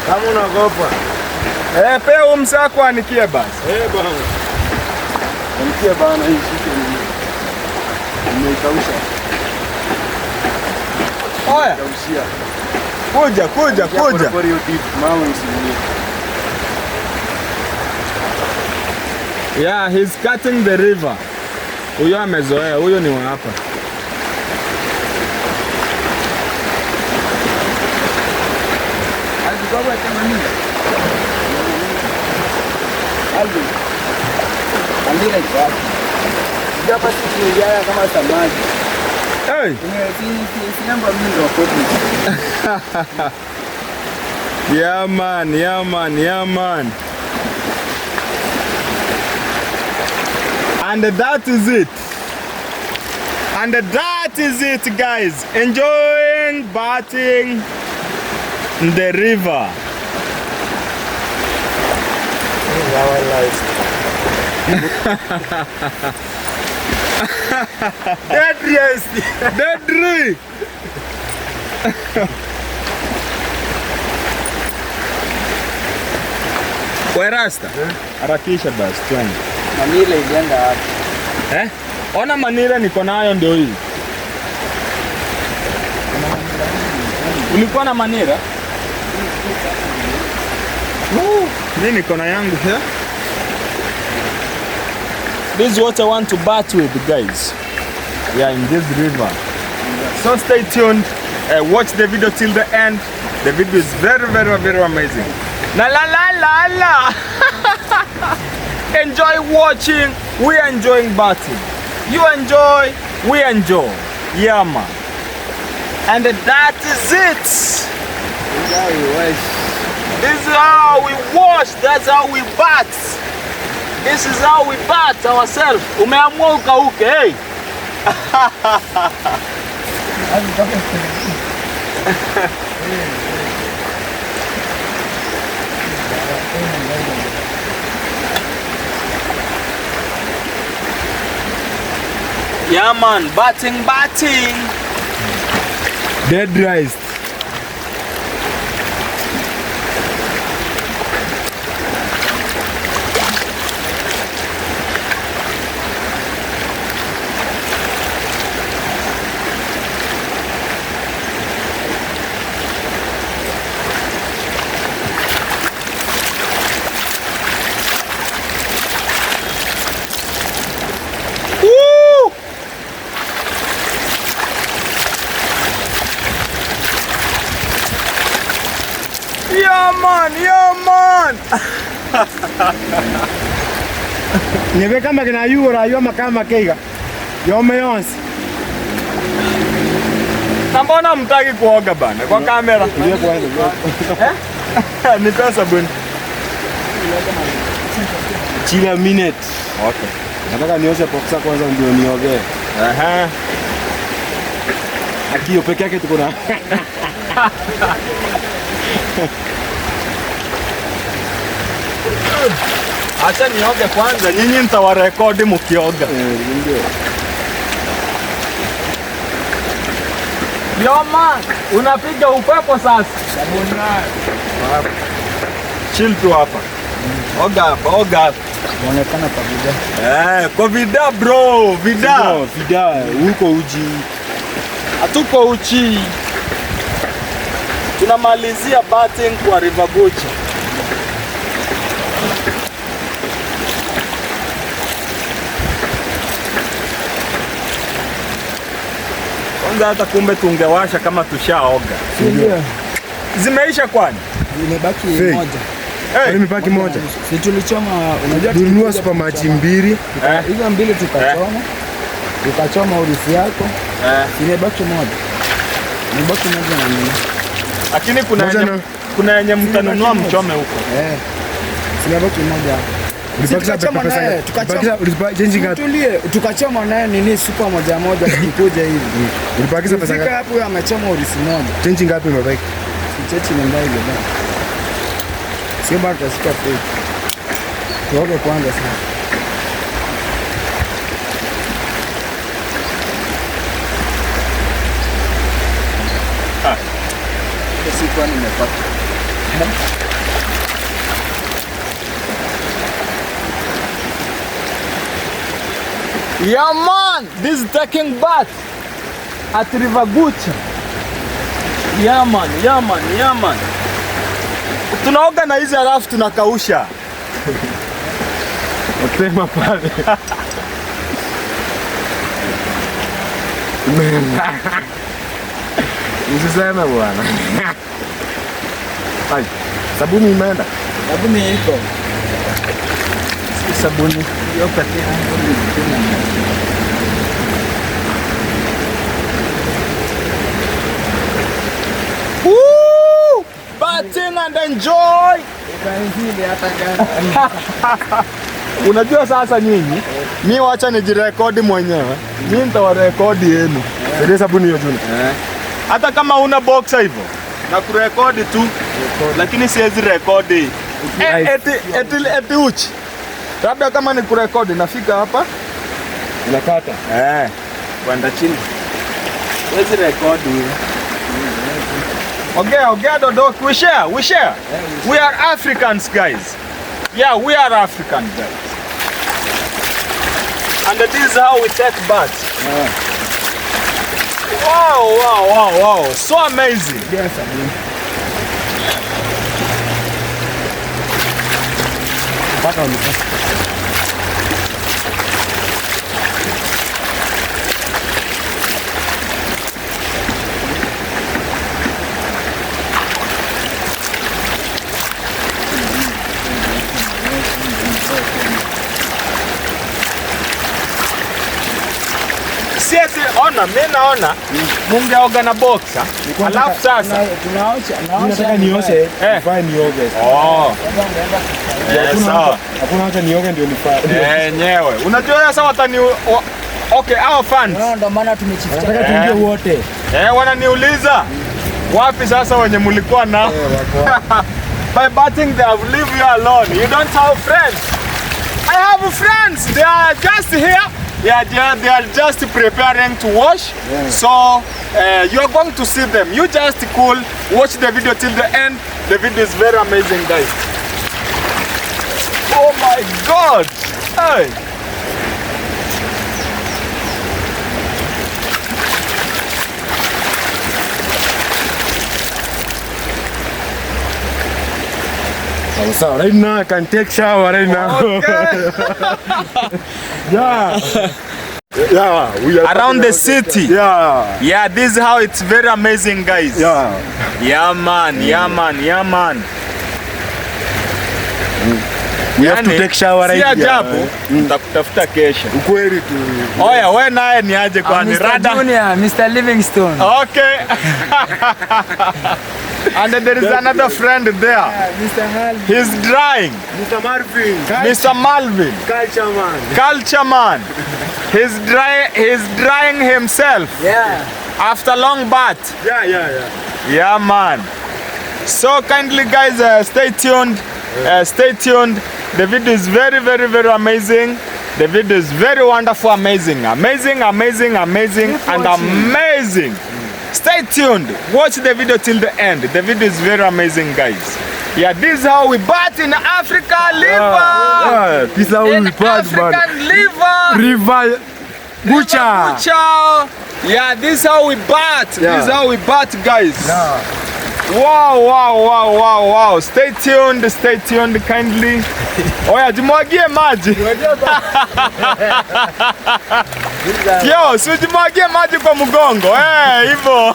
Kama unaogopa. Eh, pea huyu msako anikie basi. Eh, bwana. Anikie bana hii shike ni. Nimeikausha. Oya. Kaushia. Kuja, kuja, kuja. Kwa hiyo deep mawe usinie. Yeah, he's cutting the river. Huyo amezoea, huyo ni wa hapa. Hey. Yeah man, yeah man, yeah man. And that is it. And that is it, guys. Enjoying bathing in the river. This is our life. Deadriest. Deadry. Werasta. Harakisha basi twende. Manila ilienda wapi? Eh? Ona Manila niko nayo ndio hii. Ulikuwa na Manila? Mimi niko na yangu here. This is what I want to bat with, guys. Yeah, in this river. So stay tuned. Watch the video till the end. The video is very, very, very amazing. La la la la la. Enjoy watching. We are enjoying batting. You enjoy. We enjoy. Yeah, man. And that is it. This is how we wash. That's how we bat. This is how we bat ourselves. Umeamua ukauke, hey. Yeah man, batting, batting. Dead rice. Yeah man, yeah man. Nebe kama kina yura yoma kama keiga. Yome yonsi. Na mbona mtaki kuoga bana kwa kamera? Ndio kwanza. Eh? Ni pesa bwana. Chill a minute. Okay. Nataka nioshe boxer kwanza ndio nioge. Aha. Akio peke yake tuko na. Acha nioge kwanza, nyinyi mtawarekodi mkioga. Ndio. Yo man, unapiga upepo sasa. Chill tu hapa. Oga hapa, oga hapa. Inaonekana kwa bidhaa. Eh, kwa vida bro, vida. Ndio, vida huko uji. Hatuko uchi. Tunamalizia batting kwa River Gucha. Kwanza hata kumbe tungewasha kama tushaoga. Ndio. Zimeisha kwani? Imebaki Fake. moja. Hey, Imebaki moja. Si tulichoma, unajua Tulinunua tulikuja supermachi tukachoma. mbili. Hizo mbili tukachoma. Ukachoma urithi yako. Imebaki moja. Imebaki moja na nini? Lakini kuna Moja yenye, na- kuna yenye mtanunua mchome huko. Eh. Imebaki moja hapo. Ulibakisha Tukachoma pesa naye, ngapi? tukachoma. Change ngapi? Tulie, tukachoma naye nini super moja moja tukikuja hivi. Ulibakisha pesa Fika ngapi? hapo huyo amechoma urithi moja. Change ngapi imebaki? Chechi ni mbaya ile bana. Sio bado tutashika fake. Tuoge kwanza sasa. Sikuwa nimepata. Yeah man, this is taking bath at River Gucha. Yeah man, yeah man, yeah man. Tunaoga na hizi halafu tunakausha. Otema pale. Usiseme bwana. Ai, sabuni imeenda. Sabuni iko. Sabuni hiyo pekee. Woo! Bathing and enjoy. Hata gani. Unajua sasa nyinyi, mi wacha nijirekodi mwenyewe. Mi nitawarekodi yenu. Saidia sabuni hiyo Juna. Hata kama una boxer hivyo na kurekodi tu, lakini siwezi rekodi eti uchi. Labda kama ni kurekodi nafika hapa Unakata. Kwenda chini. Siwezi rekodi hiyo. Okay, okay, Dodo, we share, we share. We are Africans, guys. Yeah, we are African guys. And this is how we take baths. Wow, wow, wow, wow. So amazing. Yes, sabuni. Mpaka ulipa. Si eti ona, mimi naona mungeoga na boxer. Alafu sasa Tunaosha, Mimi nataka nioshe, nifae nioge. Oh, sawa. Hakuna haja nioge ndio nifae. Enyewe. Unajua sasa watani okay, our fans. Ndio maana tumechificha. Nataka tuingie wote. Wananiuliza wapi sasa wenye mlikuwa nao? By batting they have leave you alone. You don't have friends. I have friends. They are just here. They are just preparing to wash. Yeah. So you are going to see them. You just cool. Watch the video till the end. The video is very amazing, guys. Oh my God! Hey. So right now I can take shower right now. Okay. Yeah. Yeah, we are around the city. Yeah. Yeah, this is how it's very amazing, guys. Yeah. Yeah man, yeah man, yeah man. We have to take shower right Si ajabu nitakutafuta kesho. Ukweli tu. Oya, wewe naye ni aje kwani? Mr. Rada. Junior, Mr. Livingstone. Okay. And there is another friend there. Yeah, Mr. Halvin. He's drying. Mr. Marvin. Mr. Malvin. Culture man. Culture man. He's drying himself. Yeah. After long bath. Yeah, yeah, yeah. Yeah, man. So kindly, guys, stay tuned. Stay tuned. The video is very, very, very amazing. The video is very wonderful, amazing, amazing, amazing, amazing, and amazing. Stay tuned. Watch the video till the end. The video is very amazing, guys. Yeah, this is how we bat in Africa River. Yeah, this is how in we bat, man. African River. River Gucha. Gucha. Yeah, this is how we bat. Yeah. This is how we bat, guys. Yeah. Wow, wow, wow, wow, wow. Stay tuned kindly. Oya, jimwagie maji. Yo, si jimwagie maji kwa mgongo. Eh, hivyo.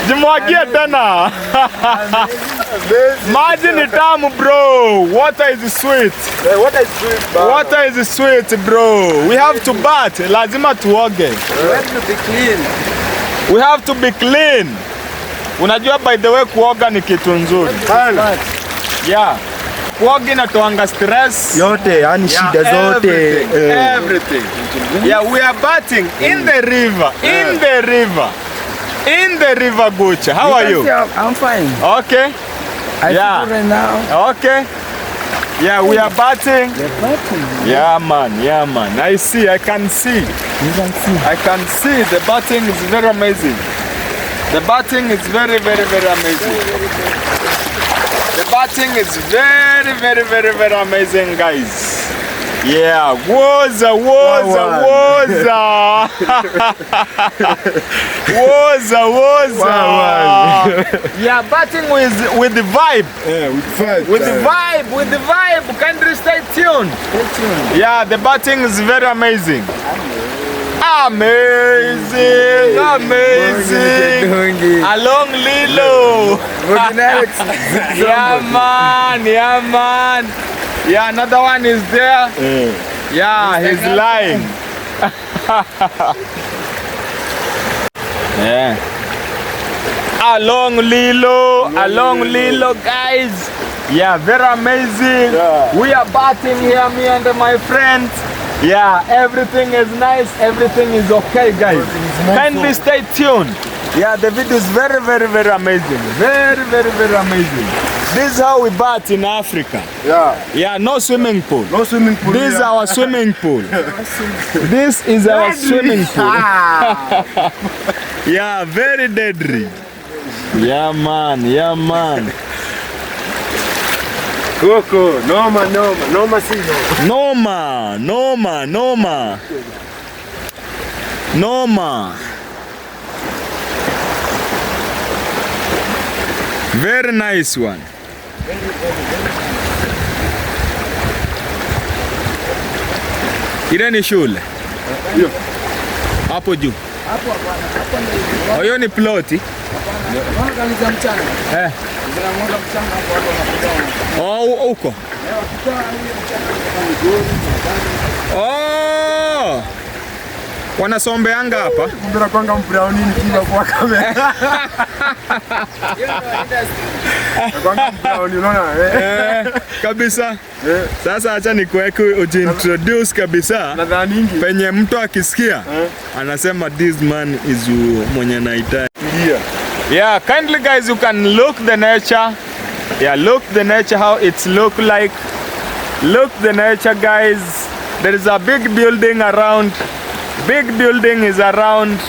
Jimwagie tena. Maji ni tamu, bro. Water is sweet. Hey, water is sweet, bro. Water is sweet, bro. We have to bath. Lazima tuoge. We have to be clean. We have to be clean. Unajua, by the way, kuoga ni kitu nzuri. Yeah. Kuoga inatoanga stress. Yote, yani Yeah, shida zote. everything, everything. Yeah, we are bathing in the river, in the river. In the River Gucha. How are you? I'm fine. Okay. I Yeah. feel right now. Okay. Yeah, we are bathing. We're bathing. Yeah, man. Yeah, man. I see. I can see. You can see. I can see the bathing is very amazing. The bathing is very, very, very amazing. The bathing is very, very, very, very amazing, guys. Yeah, woza, woza, woza. Woza, woza. Yeah, batting with the vibe. Yeah, with vibe. With the vibe, with the vibe. Kindly stay tuned. Stay tuned. Yeah, the batting is very amazing. Amazing, amazing. Along Lilo. Yeah, man, yeah, man. Yeah, another one is there. Yeah, he's lying. Yeah. Along Lilo, along Lilo, guys. Yeah, very amazing. Yeah. We are batting here, me and my friends. Yeah, everything is nice, everything is okay, guys. Kindly stay tuned. Yeah, the video is very, very, very amazing. Very, very, very amazing. This is how we bat in Africa. Yeah. Yeah, no swimming pool. No swimming pool. This is our swimming pool. This is our swimming pool. Yeah, very deadly. Yeah, man. Yeah, man. Coco, noma, noma, noma si noma. Noma, noma, noma. Noma. Very nice one. Ile ni shule. Hapo juu. Hapo hapana. Hapo ni Hiyo ni ploti. hapana. Gari za mchanga. Eh. Zinamwaga mchanga hapo hapo na kutoa. Oh, huko. Oh! Wanasombeanga hapa. Kumbe nakwanga mbrowni nikiwa kwa kamera. Nakwanga mbrowni, unaona? Eh, kabisa. Sasa acha nikuweke ujiintroduce kabisa. Nadhani Penye mtu akisikia anasema this man is mwenye anahitaji. ndio. Yeah, kindly guys, you can look the nature. Yeah, look the nature how it's look like. Look the nature, guys. There is a big building around. Big building is around,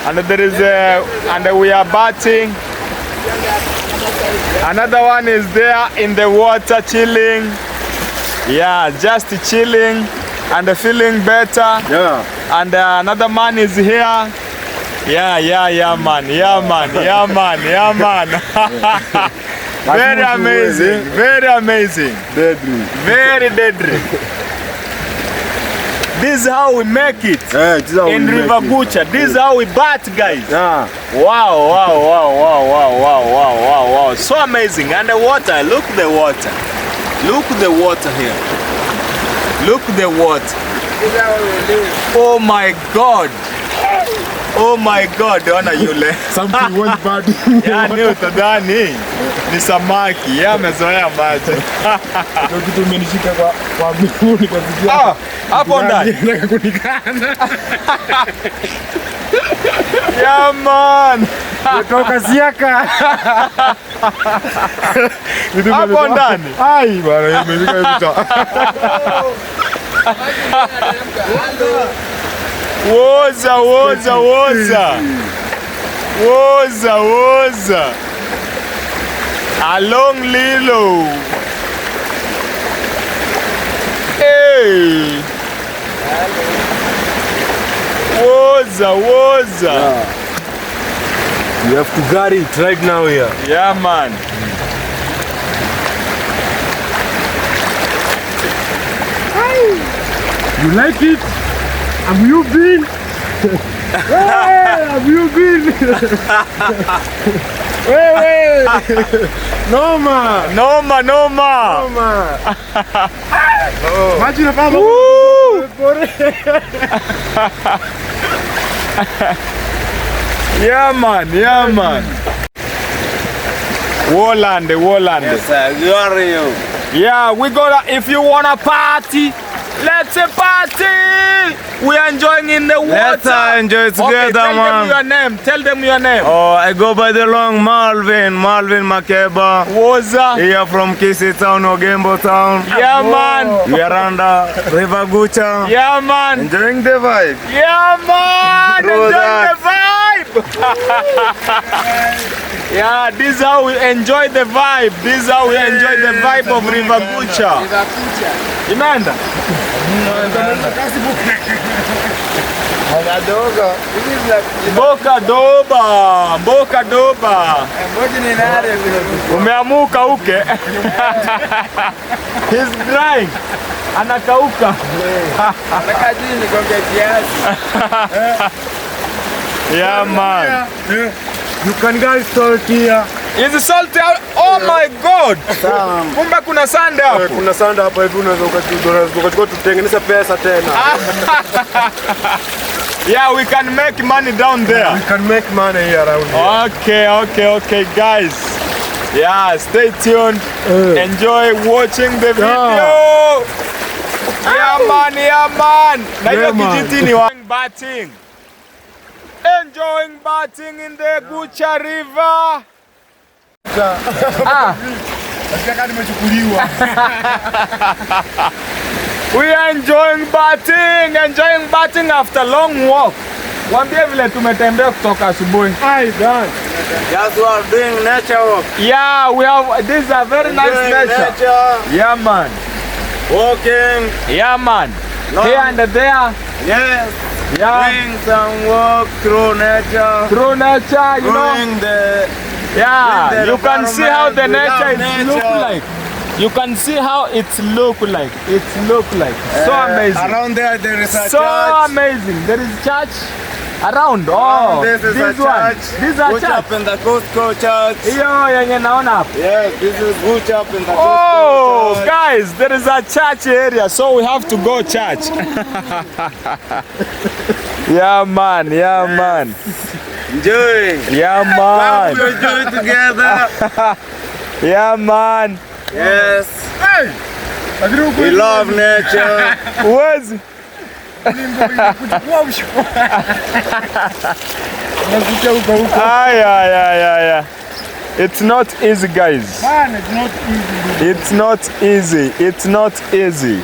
and there is a, and we are batting. Another one is there in the water chilling. Yeah, just chilling and feeling better. Yeah. And another man is here. Yeah, yeah, yeah, man. Yeah, man. Yeah, man. Yeah, man. Very amazing. Very amazing. Deadly. Very deadly. This is how we make it Eh, this is how in we make River it. Gucha. This is how we bat, guys. Yeah. Wow, wow, wow, wow, wow, wow, wow, wow, wow. So amazing. And the water, look the water. Look the water here. Look the water. This is how we live. Oh my God. Oh my God, ona yule. Something went bad. Yaani utadhani ni samaki, yeye amezoea maji. Ndio kitu imenishika kwa miguu nikasikia. Ah, hapo ndani. Nataka kunikana. Yeah man. Kutoka siaka. Hapo ndani. Ai bwana, imefika hivi. Woza, woza, woza. Woza, woza. Along Lilo. Hey. Woza, woza. Yeah. You have to guard it right now here. Yeah, man. You like it? Have you been? Hey, have you been? Hey, hey. Noma. Noma, noma. Noma. Imagine if I'm Yeah, man. Yeah, man. Wolande, Wolande. Yes, sir. You are you. Yeah, we gonna, if you wanna party, let's a party! We are enjoying in the water. Let's enjoy together, okay, tell man. Them your name. Tell them your name. Oh, I go by the long Marvin, Marvin Makeba. Woza. Here from Kisii Town, Ogembo Town. Yeah, man. We are under River Gucha. Yeah, man. Enjoying the vibe. Yeah, man. Through Enjoying that. the vibe. Yeah, this is how we enjoy the vibe. This is how we enjoy the vibe of River Gucha. River Gucha. Imeenda? Mboka doba, mboka doba. Umeamuka uke. He's drying. Anakauka. Yeah, man. You can guys salt here. Is it salt out? Oh my God. Kumbe kuna sand hapo. Kuna sand hapo hivi unaweza ukachukua tutengeneze pesa tena. Yeah, we can make money down there. We can make money here around here. Okay, okay, okay, guys. Yeah, stay tuned. Enjoy watching the video. Yeah, man, yeah, man. Na hiyo kijiti ni batting. Enjoying batting in the Gucha River. We are enjoying batting after long walk. Wambie vile tumetembea kutoka asubuhi. Yes, we are doing nature walk. Yeah, we have, this is a very nice nature. Yeah, man. Walking. Yeah, man. Long. Here and there. Yes. Yeah. Doing some walk through nature. Through nature, you know. The, yeah, you can see how the nature is look like. You can see how it's look like. It's look like. So amazing. Around there, there is a so church. Amazing. There is church around. Oh, this is this a one. church. This is a church. Pentecostal church. Hiyo yenye naona hapo. Yes, this is Gucha Pentecostal Oh, church. guys, there is a church area, so we have to go church. Yeah, man. Yeah, yes. Man. Enjoy. Yeah, man. We enjoy together. Yeah, man. Yes. Hey. We love nature. Uwezi. Ay, ay, ay, ay, ay. It's not easy, guys. Man, it's not easy. It's not easy. It's not easy.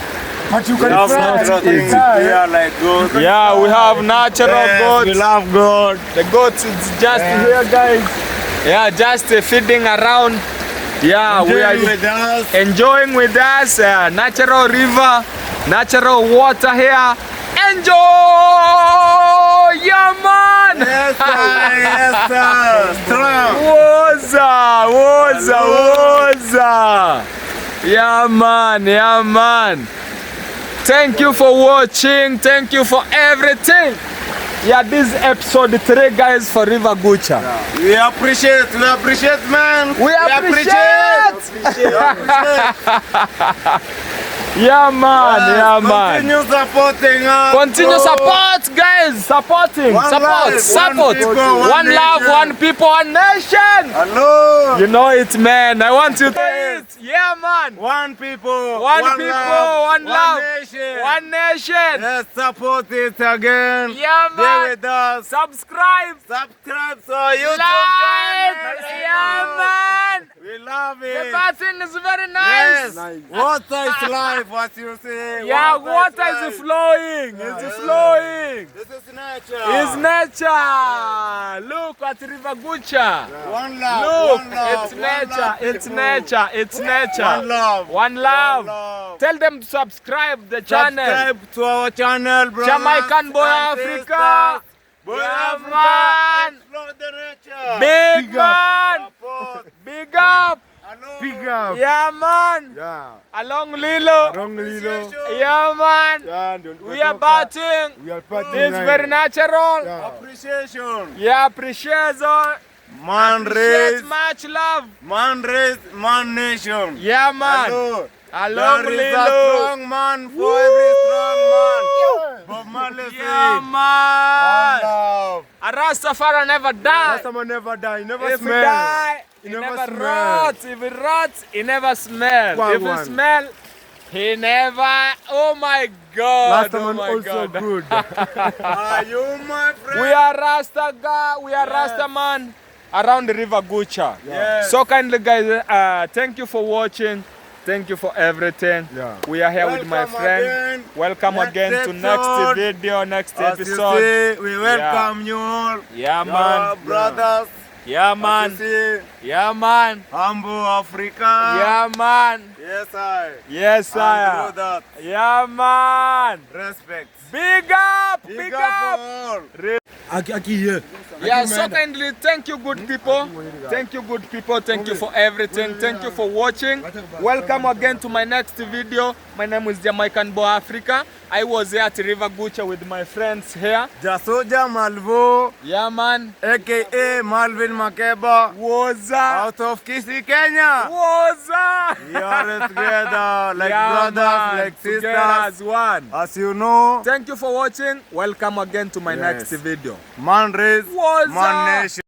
But you can love not easy. We are like goats. Yeah, we have natural goats. We love God. The goats, it's just here, guys. Yeah, just feeding around. Yeah, we are with us. Enjoying with us. Natural river, natural water here. Enjoy! Yeah, man! Yes, sir. Yes, sir. Strong. Woza, woza, woza. Yeah, man. Yeah, man. Thank you for watching. Thank you for everything. Yeah, this is episode 3, guys, for River Gucha. Yeah. We appreciate, man. We appreciate. Yeah, man. Yes, yeah, man. Continue supporting us. Continue support, guys. Supporting. One support. life, support. One, people, one love, one people, one nation. Hello. You know it, man. I want you to it. Yeah, man. One people. One people. Love, one love. Nation. One nation. Let's support it again. Yeah, man. Be with us. Subscribe. Subscribe to our YouTube like. channel. Yeah, man. We love. love The it. bathing is very nice. Yes. Nice. Water is life, what you say. Yeah, water is life. flowing. It's flowing. This is nature. It's nature. Look at River Gucha. One love. Look, one love, it's one nature. love, It's people. nature. It's nature. One love. One love. One love. Tell them to subscribe the channel. Subscribe to our channel, brothers Jamaican Boy and Africa. sisters. Boy Yeah, Africa. man. Explore the nature. Big Big up. man. Support. Big up. Hello. Big up. Yeah, man. Yeah. Along Lilo. Wrong Lilo. Yeah, man. Yeah, ndio We are tunatoka. partying. We are partying. This is right very now. natural. Yeah. Appreciation. Yeah, appreciation. Man Appreciate raised, much love. man raised, man nation. Yeah, man. Hello. Along There is a Lilo. strong man for every strong man. Bob Marley Yeah, said, man. "One love." A Rastafari never die. Customer never die, never If he smell. die, he He never never smell. rots. If he rots, he never smell. One, If he one. smell, he never. Oh my God. Last oh one my also God. good. Are you my friend? We are Rasta guy. We are Rasta man around the River Gucha. Yes. So kindly, guys, thank you for watching. Thank you for everything. Yeah. We are here with my Welcome friend. again. Welcome Next again to next episode. video, next As you episode. see, we welcome you all. Yeah, Your man. brothers. Yeah, As man. you see, Yeah, man. humble Africa. Yeah, man. Yes, I. Yes, And sir. do that. Yeah, man. Respect. Big up, big, Big up. up for all. Aki aki ye. Yeah, so kindly, thank you, good people. Thank you, good people. Thank you for everything. Thank you for watching. Welcome again to my next video. My name is Jamaican Boy Africa. I was here at River Gucha with my friends here. Jasoja Malvo, Yeah, man. aka Malvin Makeba, Woza. out of Kisii, Kenya. Woza. We are together like Yeah, brothers, man. like Together sisters. as one. As you know, Thank you for watching. Welcome again to my Yes. next video. man raised, Woza. man nation.